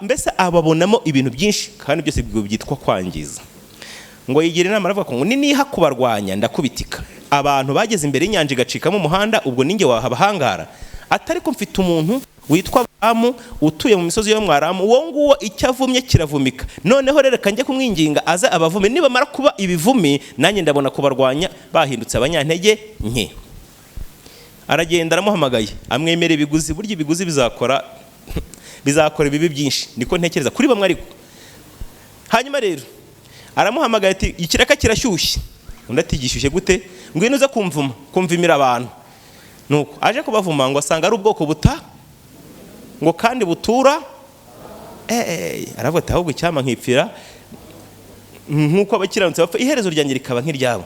Mbese ababonamo ibintu byinshi kandi byose byitwa kwangiza. Ngo yigira inama, aravuga ngo niniha kubarwanya ndakubitika, abantu bageze imbere y'inyanja igacikamo umuhanda, ubwo ninjye wahabahangara. Atari ko mfite umuntu witwa Amu utuye mu misozi yo Mwaramu, uwo nguwo icyo avumye kiravumika. Noneho rero reka njye kumwinginga aze abavume, nibamara kuba ibivumi nanjye ndabona kubarwanya bahindutse abanyantege nke. Aragenda aramuhamagaye, amwemera ibiguzi. Burya ibiguzi bizakora ibibi byinshi, niko ntekereza kuri bamwe. Ariko hanyuma rero aramuhamagaye ati: "Ikiraka kirashyushye." Undi ati: "Gishyushye gute?" "Ngwino uze kumvuma, kumvimira abantu." Nuko aje kubavuma, ngo asanga ari ubwoko buta ngo kandi butura. Aravuga ati: "Ahubwo icyampa nkipfira nk'uko abakiranutsi bapfa, iherezo ryanjye rikaba nk'iryabo."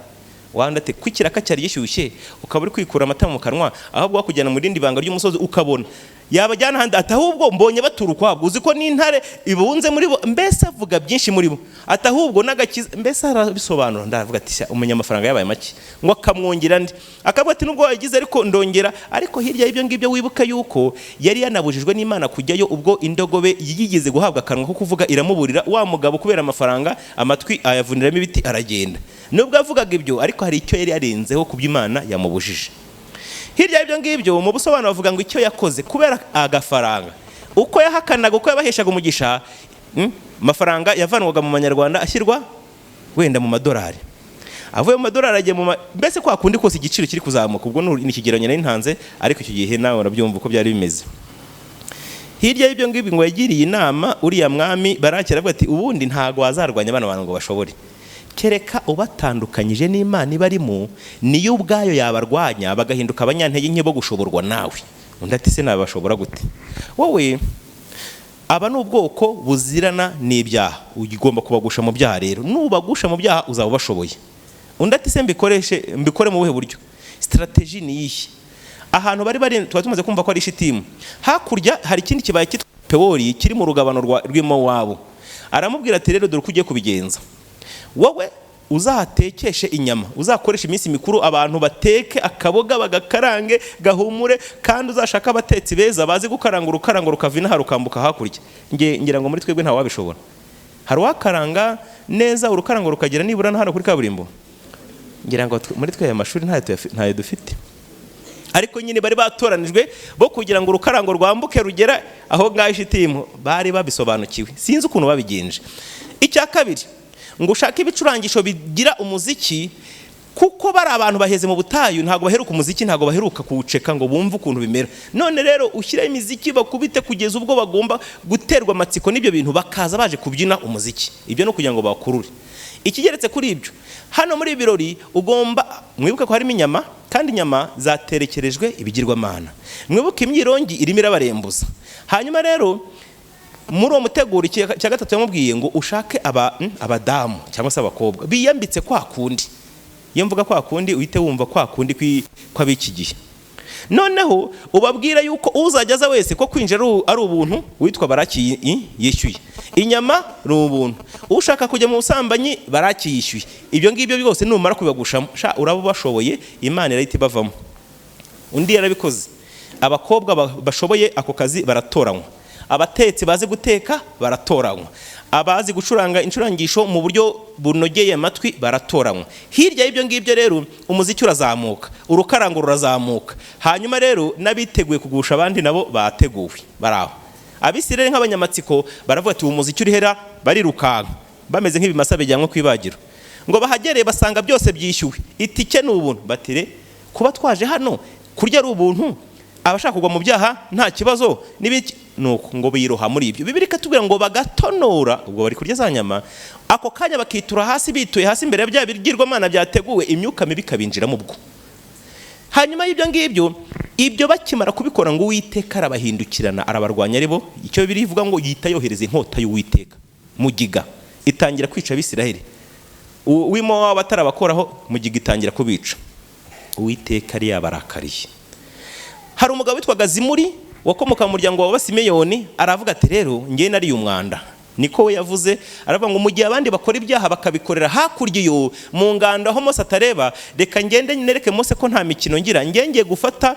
Wanda ati: "Ko ikiraka cyari gishyushye ukaba uri kwikura amata mu kanwa, ahubwo wakujyana mu rindi banga ry'umusozi ukabona yabajyana ahandi." Ati: "Ahubwo mbonye batura ukwabwo, uzi ko n'intare ibunze muri bo." Mbese avuga byinshi muri bo, ati: "Ahubwo n'agakiza." Mbese arabisobanura. Ndavuga ati: "Sha, umenya amafaranga yabaye make." Ngo akamwongera andi, akavuga ati: "Nubwo wagize ariko ndongera." Ariko hirya y'ibyo ngibyo, wibuke yuko yari yanabujijwe n'Imana kujyayo, ubwo indogobe yigeze guhabwa akanwa ko kuvuga iramuburira. Wa mugabo kubera amafaranga amatwi ayavuniramo ibiti, aragenda. Nubwo yavugaga ibyo, ariko hari icyo yari yarenzeho ku byo Imana yamubujije. Hirya y'ibyo ngibyo, mu busobanuro bavuga ngo icyo yakoze kubera agafaranga, uko yahakanaga uko yabaheshaga umugisha, amafaranga yavanwaga mu manyarwanda ashyirwa wenda mu madolari, avuye mu madolari agiye mu mbese kwa kundi kose igiciro kiri kuzamuka. Ubwo ni ikigereranyo nari ntanze, ariko icyo gihe nawe urabyumva uko byari bimeze. Hirya y'ibyo ngibyo, ngo yagiriye inama uriya mwami Baraki, aravuga ati: "Ubundi ntago wazarwanya bano bantu ngo bashobore, kereka ubatandukanyije n'Imana ibarimo, niyo ubwayo yabarwanya bagahinduka abanyantege nke bo gushoborwa nawe." Undi ati: "Se nabashobora gute?" "Wowe aba ni ubwoko buzirana n'ibyaha, ugomba kubagusha mu byaha. Rero nubagusha mu byaha uzaba ubashoboye." Undi ati: "Se mbikoreshe, mbikore mu buhe buryo? Strategy ni iyihe?" Ahantu bari bari tuba tumaze kumva ko ari Shitimu, hakurya hari ikindi kibaya cyitwa Pewori kiri mu rugabano rw'Imowabu. Aramubwira ati: "Rero dore uko ugiye kubigenza. Wowe uzahatekeshe inyama, uzakoresha iminsi mikuru, abantu bateke akaboga bagakarange gahumure, kandi uzashake abatetsi beza bazi gukaranga urukarango rukava inaha rukambuka hakurya." Nge ngira ngo muri twebwe nta wabishobora. Hari uwakaranga neza urukarango rukagera nibura na hano kuri kaburimbo? Ngira ngo muri twe aya mashuri ntayo dufite, ariko nyine bari batoranijwe bo kugira ngo urukarango rwambuke rugera aho ngaho Shitimu. Bari babisobanukiwe, sinzi ukuntu babigenje. Icya kabiri, ngo ushake ibicurangisho bigira umuziki, kuko bari abantu baheze mu butayu, ntabwo baheruka umuziki, ntabwo baheruka kuwuceka ngo bumve ukuntu bimera. None rero ushyireho imiziki bakubite kugeza ubwo bagomba guterwa amatsiko n'ibyo bintu, bakaza baje kubyina umuziki. Ibyo ni ukugira ngo bakurure. Ikigeretse kuri ibyo, hano muri ibi birori ugomba mwibuke ko harimo inyama, kandi inyama zaterekerejwe ibigirwamana. Mwibuke imyirongi irimo irabarembuza. Hanyuma rero muri uwo muteguro, icya gatatu yamubwiye ngo ushake abadamu cyangwa se abakobwa biyambitse kwa kundi. Iyo mvuga kwa kundi, uhite wumva kwa kundi kw'ab'iki gihe. Noneho ubabwira yuko uzajya aza wese ko kwinjira ari ubuntu, witwa Baraki yishyuye, inyama ni ubuntu, ushaka kujya mu busambanyi Baraki yishyuye. Ibyo ngibyo byose numara kubibagushamo, sha, uraba ubashoboye, Imana irahita ibavamo. Undi yarabikoze, abakobwa bashoboye ako kazi baratoranywa, abatetsi bazi guteka baratoranywa, abazi gucuranga incurangisho mu buryo bunogeye amatwi baratoranywa. Hirya y'ibyo ngibyo rero, umuziki urazamuka, urukarango rurazamuka, hanyuma rero n'abiteguye kugusha abandi nabo bateguwe bari aho. Abisirayeli nk'abanyamatsiko baravuga ati: "Uwo muziki urihera?" Barirukanka bameze nk'ibimasa bijyanwe ku ibagiro. Ngo bahagereye basanga byose byishyuwe, itike ni ubuntu. Batire kuba twaje hano, kurya ari ubuntu, abashaka kugwa mu byaha nta kibazo n'ibiki. Nuko ngo biroha muri ibyo. Bibiliya ikatubwira ngo bagatonora, ubwo bari kurya za nyama, ako kanya bakitura hasi, bituye hasi imbere ya bya bigirwamana byateguwe, imyuka mibi ikabinjiramo. Ubwo hanyuma y'ibyo ngibyo, ibyo bakimara kubikora, ngo Uwiteka arabahindukirana, arabarwanya ari bo. Icyo Bibiliya ivuga ngo yita yohereza inkota y'Uwiteka, mugiga itangira kwica Abisiraheli. Uw'Imowabu batarabakoraho, mugiga itangira kubica. Uwiteka yari yabarakariye. Hari umugabo witwaga Zimuri wakomoka mu muryango wa Basimeyoni, aravuga ati: "Rero ngewe nariye umwanda." Niko we yavuze. Aravuga ngo: "Mu gihe abandi bakora ibyaha bakabikorera hakurya iyo mu ngando aho Mose atareba, reka ngende nereke Mose ko nta mikino ngira. Ngiye gufata,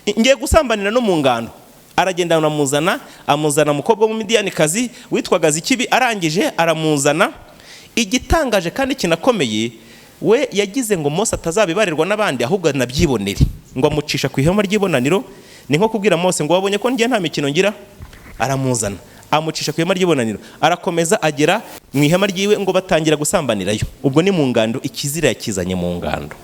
ngiye gusambanira no mu ngando." Aragenda aramuzana, amuzana umukobwa w'Umumidiyanikazi witwaga Zikibi. Arangije aramuzana. Igitangaje kandi kinakomeye, we yagize ngo Mose atazabibarirwa n'abandi, ahubwo anabyibonere. Ngo amucisha ku ihema ry'ibonaniro. Ni nko kubwira Mose ngo: "Wabonye ko njye nta mikino ngira." Aramuzana, amucisha ku ihema ry'ibonaniro, arakomeza agera mu ihema ryiwe, ngo batangira gusambanirayo. Ubwo ni mu ngando, ikizira yakizanye mu ngando.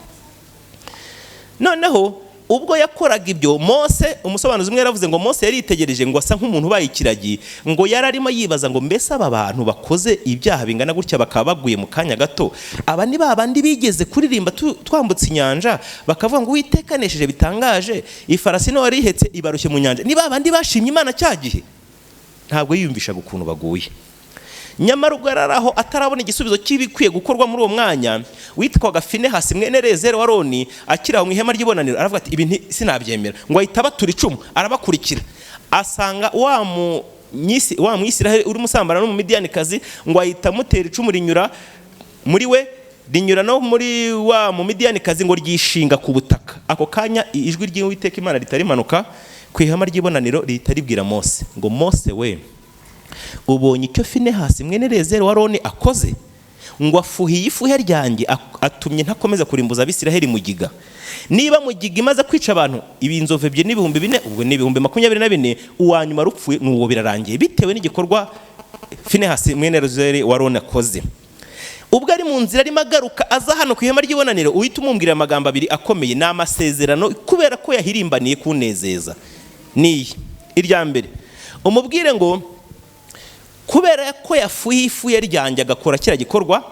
Noneho ubwo yakoraga ibyo, Mose, umusobanuzi umwe yaravuze ngo Mose yaritegereje, ngo asa nk'umuntu ubaye ikiragi, ngo yari arimo yibaza ngo: "Mbese aba bantu bakoze ibyaha bingana gutya bakaba baguye mu kanya gato, aba ni ba bandi bigeze kuririmba twambutse inyanja, bakavuga ngo 'Uwiteka anesheje bitangaje, ifarasi niwe wari ihetse ibarushye mu nyanja', ni ba bandi bashimye Imana cya gihe?" Ntabwo yiyumvishaga ukuntu baguye. Nyamara ubwo yari aho atarabona igisubizo cy'ibikwiye gukorwa muri uwo mwanya, witwaga Finehasi mwene Rezeri wa Aroni akiri aho mu ihema ry'ibonaniro, aravuga ati: "Ibi sinabyemera." Ngo ahita abatura icumu, arabakurikira, asanga wa Mwisiraheli urimo usambana n'Umumidiyanikazi, ngo ahita amutera icumu, rinyura muri we, rinyura no muri wa Mumidiyanikazi, ngo ryishinga ku butaka. Ako kanya ijwi ry'Uwiteka Imana ritari rimanuka ku ihema ry'ibonaniro, rihita ribwira Mose ngo: "Mose we, ubonye icyo Finehasi mwene Rezeri wa Aroni akoze? Ngo afuhiye ifuhe ryanjye, atumye ntakomeza kurimbuza Abisiraheli mugiga. Niba mugiga imaze kwica abantu ibinzovu 2 n'ibihumbi 4, ubwo ni 24,000, uwa nyuma rupfuye ni uwo, birarangiye bitewe n'igikorwa Finehasi mwene Rezeri wa Aroni akoze." Ubwo ari mu nzira arimo agaruka aza hano ku ihema ry'ibonaniro, uhita umubwira amagambo abiri akomeye, ni amasezerano kubera ko yahirimbaniye kunezeza. Niyi irya mbere, umubwire ngo kubera ko yafuye ifuye ryanjye agakora kiriya gikorwa,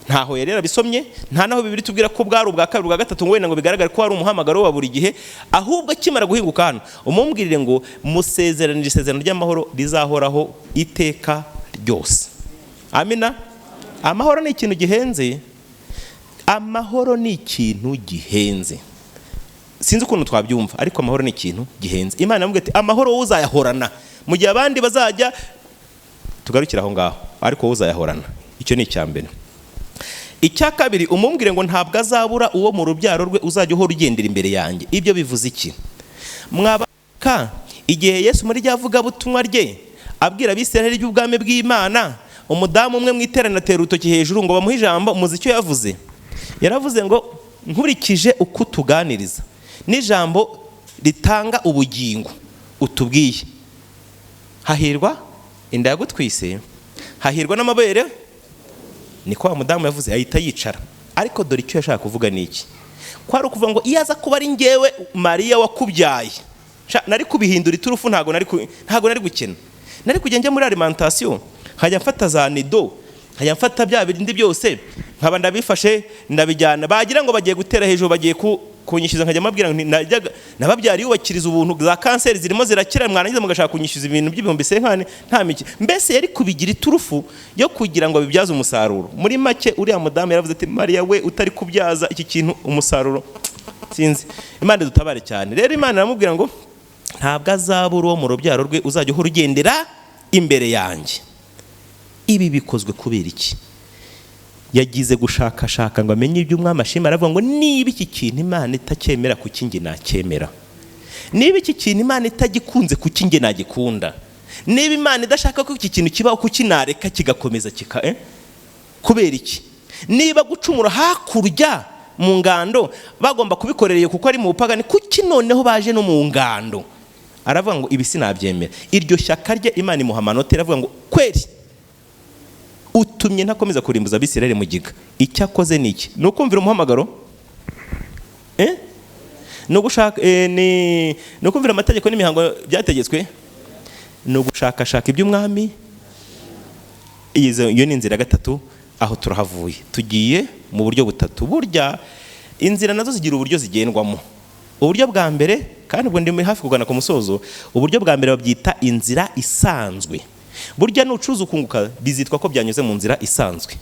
ntaho yari yarabisomye, nta naho Bibiri tubwira ko bwari ubwa kabiri, ubwa gatatu, ngo wenda ngo bigaragare ko wari umuhamagaro wa buri gihe. Ahubwo akimara guhinguka hano, umumbwirire ngo musezeranije isezerano ry'amahoro rizahoraho iteka ryose. Amina. Amahoro ni ikintu gihenze, amahoro ni ikintu gihenze. Sinzi ukuntu twabyumva, ariko amahoro ni ikintu gihenze. Imana yamubwiye ati: "Amahoro wowe uzayahorana mu gihe abandi bazajya tugarukire aho ngaho, ariko wowe uzayahorana." Icyo ni icya mbere. Icya kabiri, umumbwire ngo ntabwo azabura uwo mu rubyaro rwe uzajya uhora ugendera imbere yanjye. Ibyo bivuze iki? Mwabaka igihe Yesu muri rya vugabutumwa rye abwira Abisiraheli iby'ubwami bw'Imana, umudamu umwe mu iteraniro atera urutoki hejuru ngo bamuhe ijambo. Muzi icyo yavuze? Yaravuze ngo: "Nkurikije uko utuganiriza n'ijambo ritanga ubugingo utubwiye, hahirwa inda yagutwise, hahirwa n'amabere." Niko wa mudamu yavuze, ahita yicara. Ariko dore icyo yashaka kuvuga ni iki: kwari ukuvuga ngo iyo aza kuba ari ngewe Mariya wakubyaye, nari kubihindura iturufu, ntabwo nari gukena, nari kujya njya muri alimentation, nkajya mfata za Nido, nkajya mfata bya bindi byose, nkaba ndabifashe ndabijyana. Bagira ngo bagiye gutera hejuru, bagiye kunyishyuza, nkajya mbabwira ngo najyaga nababyara yubakiriza ubuntu, za kanseri zirimo zirakira, mwarangiza mugashaka kunyishyuza ibintu by'ibihumbi senkani nta mike. Mbese yari kubigira iturufu yo kugira ngo abibyaze umusaruro. Muri make, uriya mudamu yaravuze ati: "Mariya we utari kubyaza iki kintu umusaruro, sinzi." Imana idutabare cyane. Rero Imana iramubwira ngo ntabwo azabura uwo mu rubyaro rwe uzajya uhora ugendera imbere yanjye. Ibi bikozwe kubera iki? Yagize gushakashaka ngo amenye ibyo umwami ashima, aravuga ngo: "Niba iki kintu Imana itacyemera, kuki njye nacyemera? Niba iki kintu Imana itagikunze, kuki njye nagikunda? Niba Imana idashaka ko iki kintu kibaho, kuki nareka kigakomeza kika eh? Kubera iki? Niba gucumura hakurya mu ngando bagomba kubikorera iyo kuko ari mu bupagani, kuki noneho baje no mu ngando?" Aravuga ngo: "Ibi sinabyemera." Iryo shyaka rye Imana imuha amanota, iravuga ngo: "Kweri utumye ntakomeza kurimbuza Abisirayeli mugiga." Icyo akoze ni iki? Ni ukumvira umuhamagaro, eh? Ni ugushaka, ni ukumvira amategeko n'imihango byategetswe, ni ugushakashaka iby'umwami. Iyo ni inzira ya gatatu. Aho turahavuye, tugiye mu buryo butatu. Burya inzira nazo zigira uburyo zigendwamo. Uburyo bwa mbere, kandi ubwo ndi hafi kugana ku musozo, uburyo bwa mbere babyita inzira isanzwe. Burya nucuruza ukunguka, bizitwa ko byanyuze mu nzira isanzwe.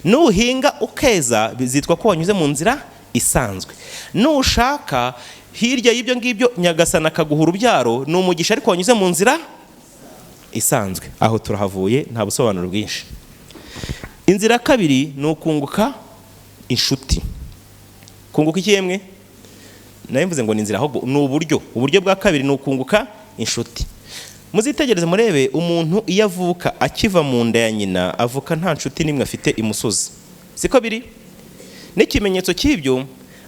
Nuhinga ukeza, bizitwa ko wanyuze mu nzira isanzwe. Nushaka hirya y'ibyo ngibyo, Nyagasana akaguha urubyaro, ni umugisha, ariko wanyuze mu nzira isanzwe. Aho turahavuye, nta busobanuro bwinshi. Inzira ya kabiri ni ukunguka inshuti. Kunguka iki yemwe? Nayo mvuze ngo ni inzira, ahubwo ni uburyo. Uburyo bwa kabiri ni ukunguka inshuti. Muzitegereze murebe, umuntu iyo avuka, akiva mu nda ya nyina, avuka nta nshuti n'imwe afite imusozi, siko biri? N'ikimenyetso cy'ibyo,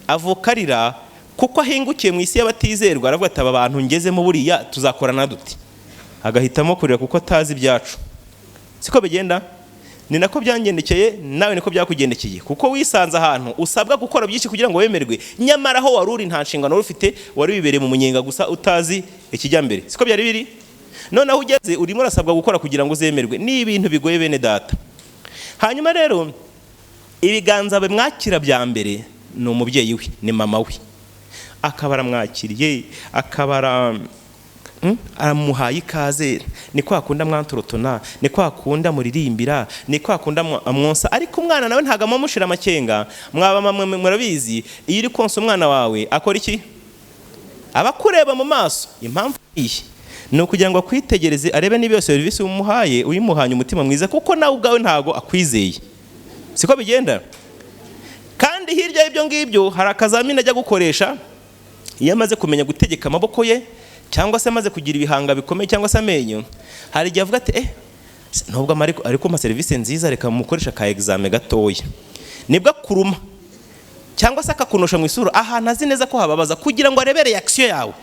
avuka arira kuko ahingukiye mu isi y'abatizerwa. Aravuga ati: "Aba bantu ngezemo, buriya tuzakorana dute?" Agahitamo kurira kuko atazi ibyacu. Siko bigenda? Ni nako byangendekeye, nawe niko byakugendekeye, kuko wisanze ahantu usabwa gukora byinshi kugira ngo wemerwe, nyamara aho wari uri nta nshingano wari ufite, wari wibereye mu munyenga gusa utazi ikijyambere. Siko byari biri? Noneho ugeze urimo urasabwa gukora kugira ngo uzemerwe. Ni ibintu bigoye, bene data. Hanyuma rero ibiganza bimwakira bya mbere ni umubyeyi we, ni mama we. Akaba aramwakiriye, akaba aramuhaye ikaze. Ni kwa kundi amwantorotona, ni kwa kundi amuririmbira, ni kwa kundi amwonsa. Ariko umwana nawe ntabwo amushira amakenga. Mwaba murabizi, iyo uri konsa umwana wawe akora iki? Aba akureba mu maso. Impamvu iyi ni ukugira ngo akwitegereze, arebe niba iyo serivisi umuhaye uyimuhanye umutima mwiza, kuko nawe ubwawe ntabwo akwizeye. Siko bigenda? Kandi hirya y'ibyo ngibyo hari akazamini ajya gukoresha. Iyo amaze kumenya gutegeka amaboko ye, cyangwa se amaze kugira ibihanga bikomeye, cyangwa se amenyo, hari igihe avuga ati: "Nubwo ariko ama serivisi nziza, reka mukoresha ka examen gatoya." Nibwo akuruma cyangwa se akakunosha mu isura ahantu azi neza ko hababaza, kugira ngo arebe reaction yawe.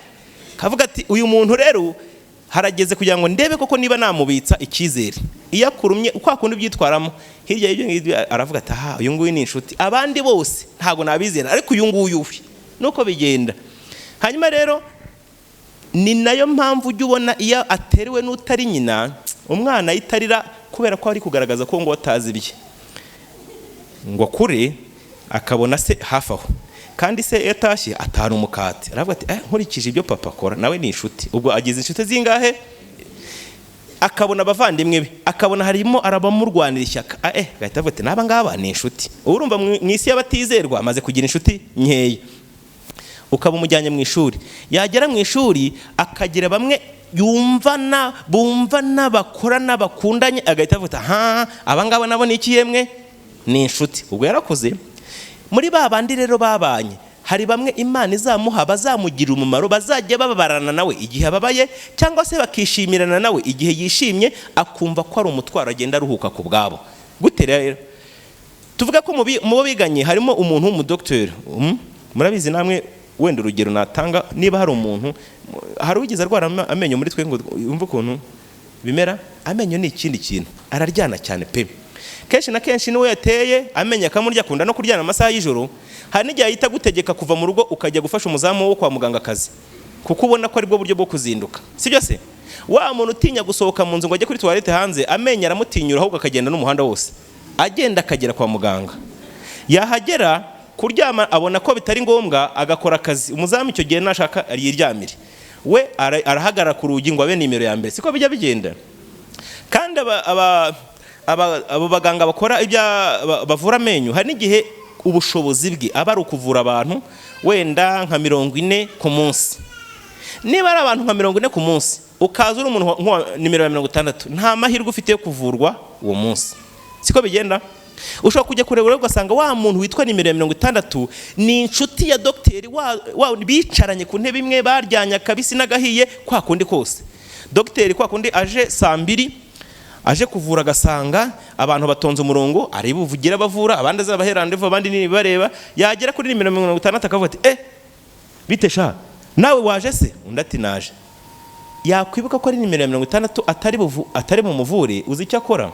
Kavuga ati: "Uyu muntu rero harageze kugira ngo ndebe koko niba namubitsa icyizere." Iyo akurumye, uko akunda ubyitwaramo, hirya y'ibyo ngibyo aravuga ati: "Aha, uyu nguyu ni inshuti, abandi bose ntabwo nabizera, ariko uyu nguyu we." Nuko bigenda. Hanyuma rero ni nayo mpamvu ujya ubona iyo aterewe n'utari nyina, umwana ayitarira, kubera ko ari kugaragaza ko ngo atazi ibye. Ngo akure akabona se hafi aho, kandi se iyo atashye atahana umukate, aravuga ati: "Nkurikije ibyo papa akora, nawe ni inshuti." Ubwo agize inshuti zingahe? Akabona abavandimwe be, akabona harimo arabamurwanira ishyaka, agahita avuga ati: "N'aba ngaba ni inshuti." Ubu urumva mu isi y'abatizerwa amaze kugira inshuti nkeya. Ukaba umujyanye mu ishuri, yagera mu ishuri akagira bamwe yumvana, bumvana, bakorana, bakundanye, agahita avuga: "Ha, aba ngaba nabo ni iki yemwe? Ni inshuti." Ubwo yarakoze. Muri ba bandi rero babanye, hari bamwe Imana izamuha bazamugira umumaro, bazajya bababarana nawe igihe ababaye, cyangwa se bakishimirana nawe igihe yishimye, akumva ko ari umutwaro, agenda aruhuka ku bwabo. Gute rero? Tuvuge ko mu bo biganye harimo umuntu w'umudogiteri. Murabizi namwe, wenda urugero natanga, niba hari umuntu, hari uwigeze arwara amenyo muri twe ngo yumve ukuntu bimera? Amenyo ni ikindi kintu, araryana cyane pe. Kenshi na kenshi niwe yateye amenyo akamurya, akunda no kuryana amasaha y'ijoro. Hari n'igihe ahita agutegeka kuva mu rugo ukajya gufasha umuzamu wo kwa muganga akazi, kuko ubona ko aribwo buryo bwo kuzinduka. Sibyo se? Wa muntu utinya gusohoka mu nzu ngo ajye kuri toilette hanze, amenyo aramutinyura, ahubwo akagenda n'umuhanda wose, agenda akagera kwa muganga. Yahagera, kuryama abona ko bitari ngombwa, agakora akazi. Umuzamu icyo gihe nashaka yiryamire, we arahagarara ku rugi ngo abe nimero ya mbere. Siko bijya bigenda? Kandi abo baganga bakora ibya bavura amenyo, hari n'igihe ubushobozi bwe aba ari ukuvura abantu wenda nka 40 ku munsi. Niba ari abantu nka 40 ku munsi, ukaza uri umuntu nk'uwa nimero ya 60, nta mahirwe ufite yo kuvurwa uwo munsi. Siko bigenda? Ushobora kujya kureba rero ugasanga wa muntu witwa nimero ya 60 ni inshuti ya dogiteri wa bicaranye ku ntebe imwe, baryanye akabisi n'agahiye. Kwa kundi kose dogiteri, kwa kundi aje saa 2 aje kuvura, agasanga abantu batonze umurongo, areba uvugira abavura, abandi azabahera rendez-vous, abandi nibareba. Yagera kuri nimero 60 akavuga ati: "Eh, bite sha, nawe waje se?" Undi ati: "Naje." Yakwibuka ko ari nimero ya 60, atari bumuvure. Uzi icyo akora?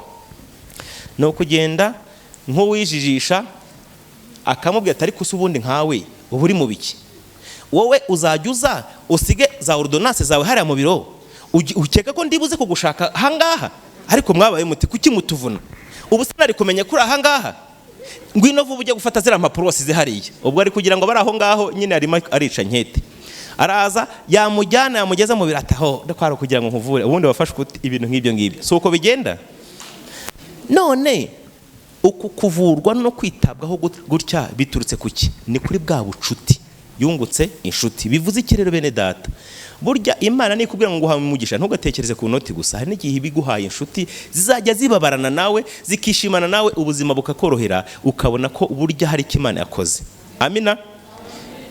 Ni ukugenda nk'uwijijisha, akamubwira ati: "Ariko se ubundi nkawe uba uri mu biki? Wowe uzajya uza usige za ordonnance zawe hariya mu biro, ukeka ko ndibuze kugushaka ahangaha? Ariko mwabaye muti kuki mutuvuna? Ubu sinari kumenya kuri ahangaha? Ngwino vuba ujye gufata ziriya mpapuro wasize hariya." Ubwo ari kugira ngo bari aho ngaho nyine, arimo arica nkete. Araza yamujyana, yamugeza mu biro ati: "Aho ndakwara kugira ngo nkuvure, ubundi wafashwe ute?" Ibintu nk'ibyo ngibyo. Si uko bigenda? None uku kuvurwa no kwitabwaho gutya biturutse ku ki? Ni kuri bwa bucuti yungutse, inshuti. Bivuze iki rero, bene data? Burya Imana nikubwira ngo nguhaye umugisha, ntugatekereze ku noti gusa. Hari n'igihe ibiguhaye inshuti zizajya zibabarana nawe, zikishimana nawe, ubuzima bukakorohera, ukabona ko burya hari icyo Imana yakoze. Amina.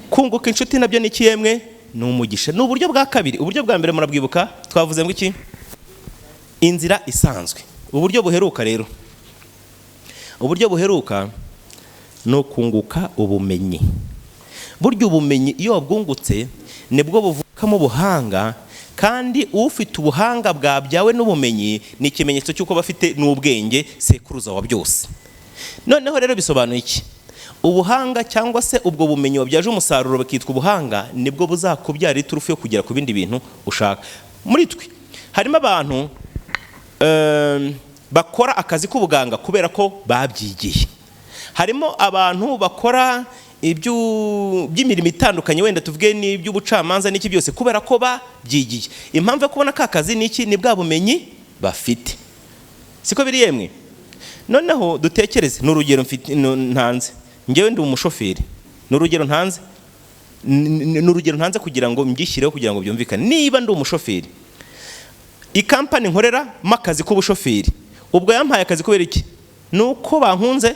Kunguka inshuti nabyo ni iki yemwe? Ni umugisha. Ni uburyo bwa kabiri. Uburyo bwa mbere murabwibuka, twavuze ngo iki? Inzira isanzwe. Uburyo buheruka rero, uburyo buheruka ni ukunguka ubumenyi. Burya ubumenyi iyo wabwungutse nibwo buvukamo ubuhanga, Kandi ufite ubuhanga bwabyawe n'ubumenyi ni ikimenyetso cy'uko bafite n'ubwenge, sekuruza wa byose. Noneho rero bisobanuye iki? Ubuhanga cyangwa se ubwo bumenyi wabyaje umusaruro bakitwa ubuhanga, nibwo buzakubyara iturufu yo kugera ku bindi bintu ushaka. Muri twe harimo abantu bakora akazi k'ubuganga kubera ko babyigiye. Harimo abantu bakora by'imirimo itandukanye, wenda tuvuge n'iby'ubucamanza n'iki byose, kubera ko babyigiye. Impamvu yo kubona ka kazi ni iki? Ni bwa bumenyi bafite. Siko biri yemwe? Noneho dutekereze, ni urugero mfite ntanze. Ngewe ndi umushoferi, ni urugero ntanze, ni urugero ntanze kugira ngo mbyishyireho, kugira ngo byumvikane. Niba ndi umushoferi, ikampani nkorera mo akazi k'ubushoferi, ubwo yampaye akazi kubera iki? Ni uko bankunze,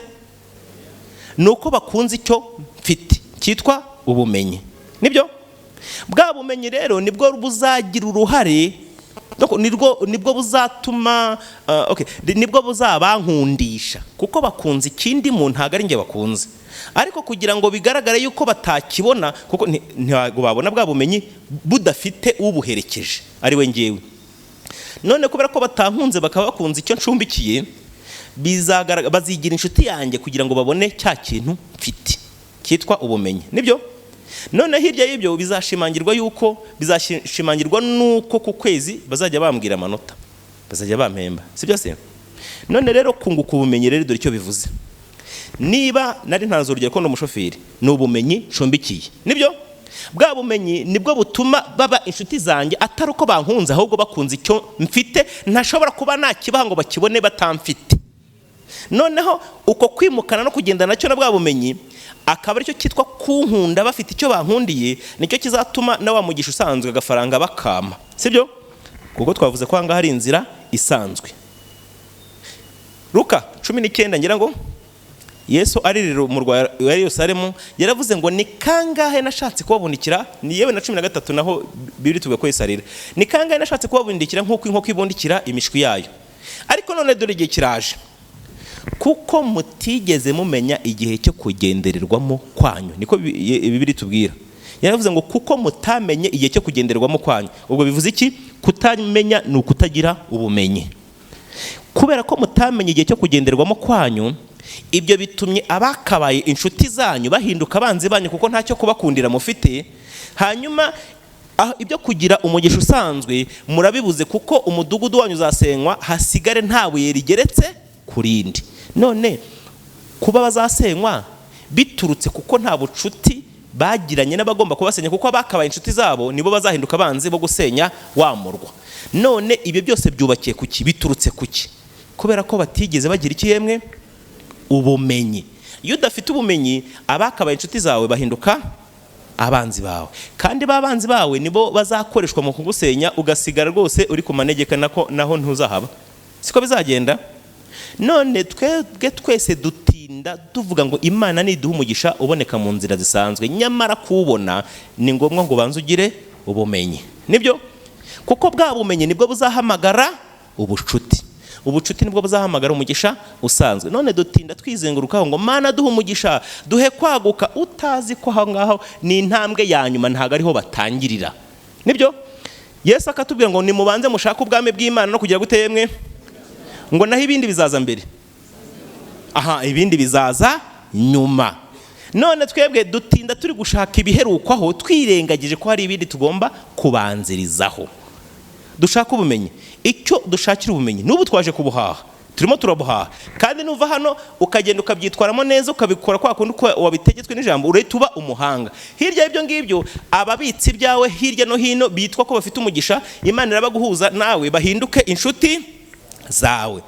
ni uko bakunze icyo mfite cyitwa ubumenyi. Nibyo, bwa bumenyi rero nibwo buzagira uruhare, nibwo buzatuma okay, nibwo buzabankundisha, kuko bakunze ikindi muntu, ntabwo ari njye bakunze. Ariko kugira ngo bigaragare yuko batakibona, kuko ntabwo babona bwa bumenyi budafite ubuherekeje ari we ngewe. None kubera ko batankunze, bakaba bakunze icyo ncumbikiye, bizagaragara, bazigira inshuti yanjye kugira ngo babone cya kintu mfite cyitwa ubumenyi. Nibyo. None hirya y'ibyo bizashimangirwa yuko, bizashimangirwa nuko ku kwezi bazajya bambwira amanota, bazajya bampemba, si byo se? None rero kunguka ubumenyi rero, dore icyo bivuze. Niba nari ntanze urugero ko ndi umushoferi, ni ubumenyi ncumbikiye. Nibyo, bwa bumenyi nibwo butuma baba inshuti zanjye, atari uko bankunze, ahubwo bakunze icyo mfite ntashobora kuba nakibaha ngo bakibone batamfite. Noneho uko kwimukana no kugenda nacyo na bwa bumenyi, akaba aricyo cyitwa kunkunda, bafite icyo bankundiye, nicyo kizatuma na wa mugisha usanzwe, agafaranga, bakama. Sibyo? Kuko twavuze ko ahangaha hari inzira isanzwe. Luka 19, ngira ngo Yesu aririra umurwa wa Yerusalemu, yaravuze ngo: "Ni kangahe nashatse kubabundikira?" Ni yewe na 13 naho Bibiri tuvuga ko Yesu arira. "Ni kangahe nashatse kubabundikira nk'uko inkoko ibundikira imishwi yayo, ariko none dore igihe kiraje, kuko mutigeze mumenya igihe cyo kugendererwamo kwanyu." Niko Bibiri tubwira. Yaravuze ngo: "Kuko mutamenye igihe cyo kugendererwamo kwanyu." Ubwo bivuze iki? Kutamenya ni ukutagira ubumenyi. Kubera ko mutamenye igihe cyo kugenderwamo kwanyu, ibyo bitumye abakabaye inshuti zanyu bahinduka abanzi banyu, kuko ntacyo kubakundira mufite. Hanyuma ibyo kugira umugisha usanzwe murabibuze, kuko umudugudu wanyu uzasenywa, hasigare nta buye rigeretse ku rindi. None kuba bazasenywa biturutse kuko nta bucuti bagiranye n'abagomba kubasenya, kuko abakabaye inshuti zabo nibo bazahinduka abanzi bo gusenya wa murwa. None ibyo byose byubakiye kuki? Biturutse kuki? Kubera ko batigeze bagira iki yemwe? Ubumenyi. Iyo udafite ubumenyi, abakabaye inshuti zawe bahinduka abanzi bawe, kandi ba banzi bawe nibo bazakoreshwa mu kugusenya, ugasigara rwose uri ku manegeka, nako naho ntuzahaba. Siko bizagenda? None twebwe twese dutinda tuvuga ngo Imana niduha umugisha uboneka mu nzira zisanzwe, nyamara kuwubona ni ngombwa ngo ubanze ugire ubumenyi. Nibyo, kuko bwa bumenyi nibwo buzahamagara ubucuti, ubucuti nibwo buzahamagara umugisha usanzwe. None dutinda twizengurukaho ngo: "Mana, duhe umugisha, duhe kwaguka," utazi ko aho ngaho ni intambwe ya nyuma, ntabwo ariho batangirira. Nibyo, Yesu akatubwira ngo: "Nimubanze mushake ubwami bw'Imana no kugira gute yemwe?" Ngo naho ibindi bizaza mbere. Aha, ibindi bizaza nyuma. None twebwe dutinda turi gushaka ibiherukwaho, twirengagije ko hari ibindi tugomba kubanzirizaho. Dushaka ubumenyi. Icyo dushakira ubumenyi, n'ubu twaje kubuhaha, turimo turabuhaha. Kandi nuva hano ukagenda ukabyitwaramo neza, ukabikora kwa kundi uko wabitegetswe n'ijambo, urahita uba umuhanga. Hirya y'ibyo ngibyo, ababitsi ibyawe hirya no hino bitwa ko bafite umugisha, Imana irabaguhuza nawe bahinduke inshuti zawe.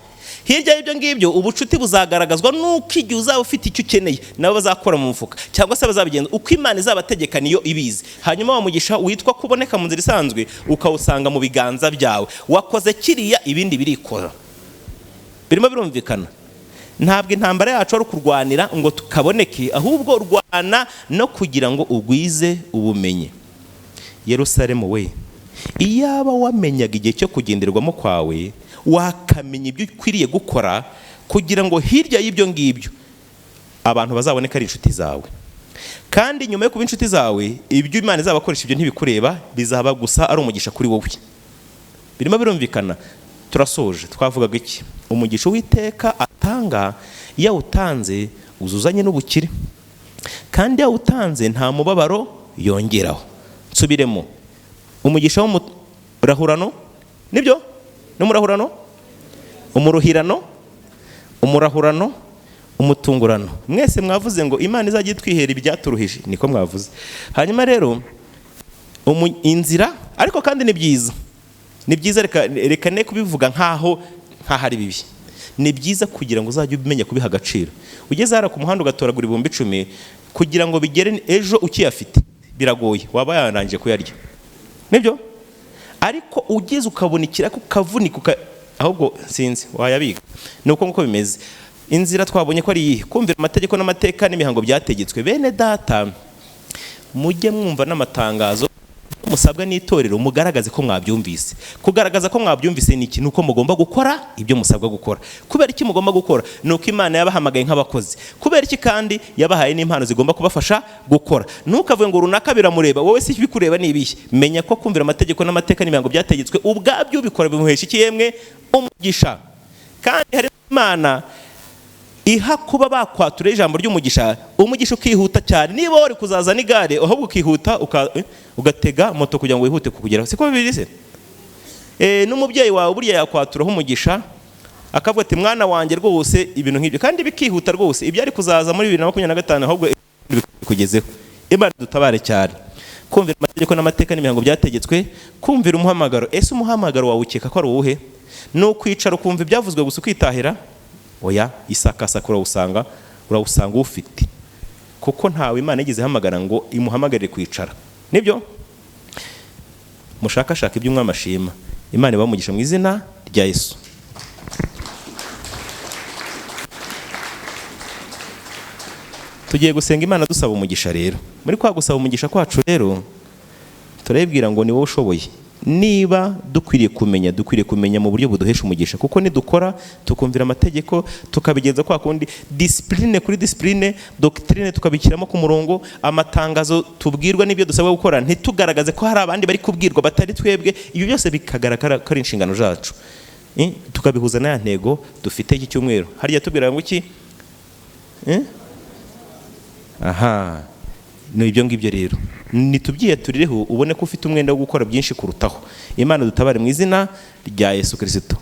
Hirya y'ibyo ngibyo, ubucuti buzagaragazwa n'uko igihe uzaba ufite icyo ukeneye, nabo bazakora mu mufuka, cyangwa se bazabigenza uko Imana izabategeka, niyo ibizi. Hanyuma wa mugisha witwa kuboneka mu nzira isanzwe ukawusanga mu biganza byawe. Wakoze kiriya, ibindi birikora. Birimo birumvikana? Ntabwo intambara yacu ari ukurwanira ngo tukaboneke, ahubwo rwana no kugira ngo ugwize ubumenyi. Yerusalemu we, iyaba wamenyaga igihe cyo kugenderwamo kwawe, wakamenya ibyo ukwiriye gukora kugira ngo hirya y'ibyo ngibyo abantu bazaboneke ari inshuti zawe. Kandi nyuma yo kuba inshuti zawe, ibyo Imana izabakoresha ibyo ntibikureba, bizaba gusa ari umugisha kuri wowe. Birimo birumvikana? Turasoje. Twavugaga iki? Umugisha Uwiteka atanga, iyo awutanze uzuzanye n'ubukire, kandi iyo awutanze nta mubabaro yongeraho. Nsubiremo, umugisha w'umurahurano, nibyo? N'umurahurano, umuruhirano, umurahurano, umutungurano. Mwese mwavuze ngo Imana izajya itwihera ibyaturuhije, niko mwavuze. Hanyuma rero inzira, ariko kandi ni byiza, ni byiza, reka ne kubivuga nkaho ari bibi. Ni byiza kugira ngo uzajye umenya kubiha agaciro. Ugeze hariya ku muhanda ugatoragura 10,000 kugira ngo bigere ejo ukiyafite biragoye, waba yarangije kuyarya, nibyo? Ariko ugeze ukabona ikiraka ukavunika, ahubwo sinzi wayabika. Ni uko nguko bimeze. Inzira twabonye ko ari iyihe? Kumvira amategeko n'amateka n'imihango byategetswe. Bene data, mujye mwumva n'amatangazo musabwa n'itorero, mugaragaze ko mwabyumvise. Kugaragaza ko mwabyumvise ni iki? Ni uko mugomba gukora ibyo musabwa gukora. Kubera iki mugomba gukora? Ni uko Imana yabahamagaye nk'abakozi. Kubera iki kandi yabahaye n'impano zigomba kubafasha gukora. Ntukavuge ngo runaka biramureba, wowe si bikureba ni ibihe. Menya ko kumvira amategeko n'amateka n'imihango byategetswe ubwabyo ubikora bimuhesha iki yemwe? Umugisha. Kandi hari Imana iha kuba bakwatura ijambo ry'umugisha, umugisha ukihuta cyane. Niba wari kuzaza n'igare, ahubwo ukihuta ugatega moto kugira ngo wihute kukugeraho, siko bibiri se? N'umubyeyi wawe burya yakwaturaho umugisha akavuga ati mwana wanjye rwose, ibintu nk'ibyo, kandi bikihuta rwose. Ibyo ari kuzaza muri 2025 ahubwo bikugezeho. Imana dutabare cyane. Kumvira amategeko n'amateka n'imihango byategetswe, kumvira umuhamagaro. Ese umuhamagaro wawe ukeka ko ari uwuhe? Ni ukwicara ukumva ibyavuzwe gusa ukitahira? Oya, isakasaka urawusanga ufite, kuko ntawe Imana yigeze ihamagara ngo imuhamagarire kwicara, nibyo? Mushakashaka ibyo umwami ashima. Imana ibamugisha mu izina rya Yesu. Tugiye gusenga Imana dusaba umugisha. Rero muri kwa gusaba umugisha kwacu rero turabibwira ngo ni wowe ushoboye. Niba dukwiriye kumenya, dukwiriye kumenya mu buryo buduhesha umugisha, kuko nidukora tukumvira amategeko tukabigenza kwa kundi, discipline kuri discipline, doctrine tukabikiramo ku murongo, amatangazo tubwirwa n'ibyo dusabwa gukora, ntitugaragaze ko hari abandi bari kubwirwa batari twebwe, ibyo byose bikagaragara ko ari inshingano zacu. Tukabihuza na ya ntego dufite iki cyumweru. Harya tubwira ngo iki? Aha ni ibyo ngibyo rero nitubyiyaturireho, ubone ko ufite umwenda wo gukora byinshi kurutaho. Imana dutabare mu izina rya Yesu Kristo.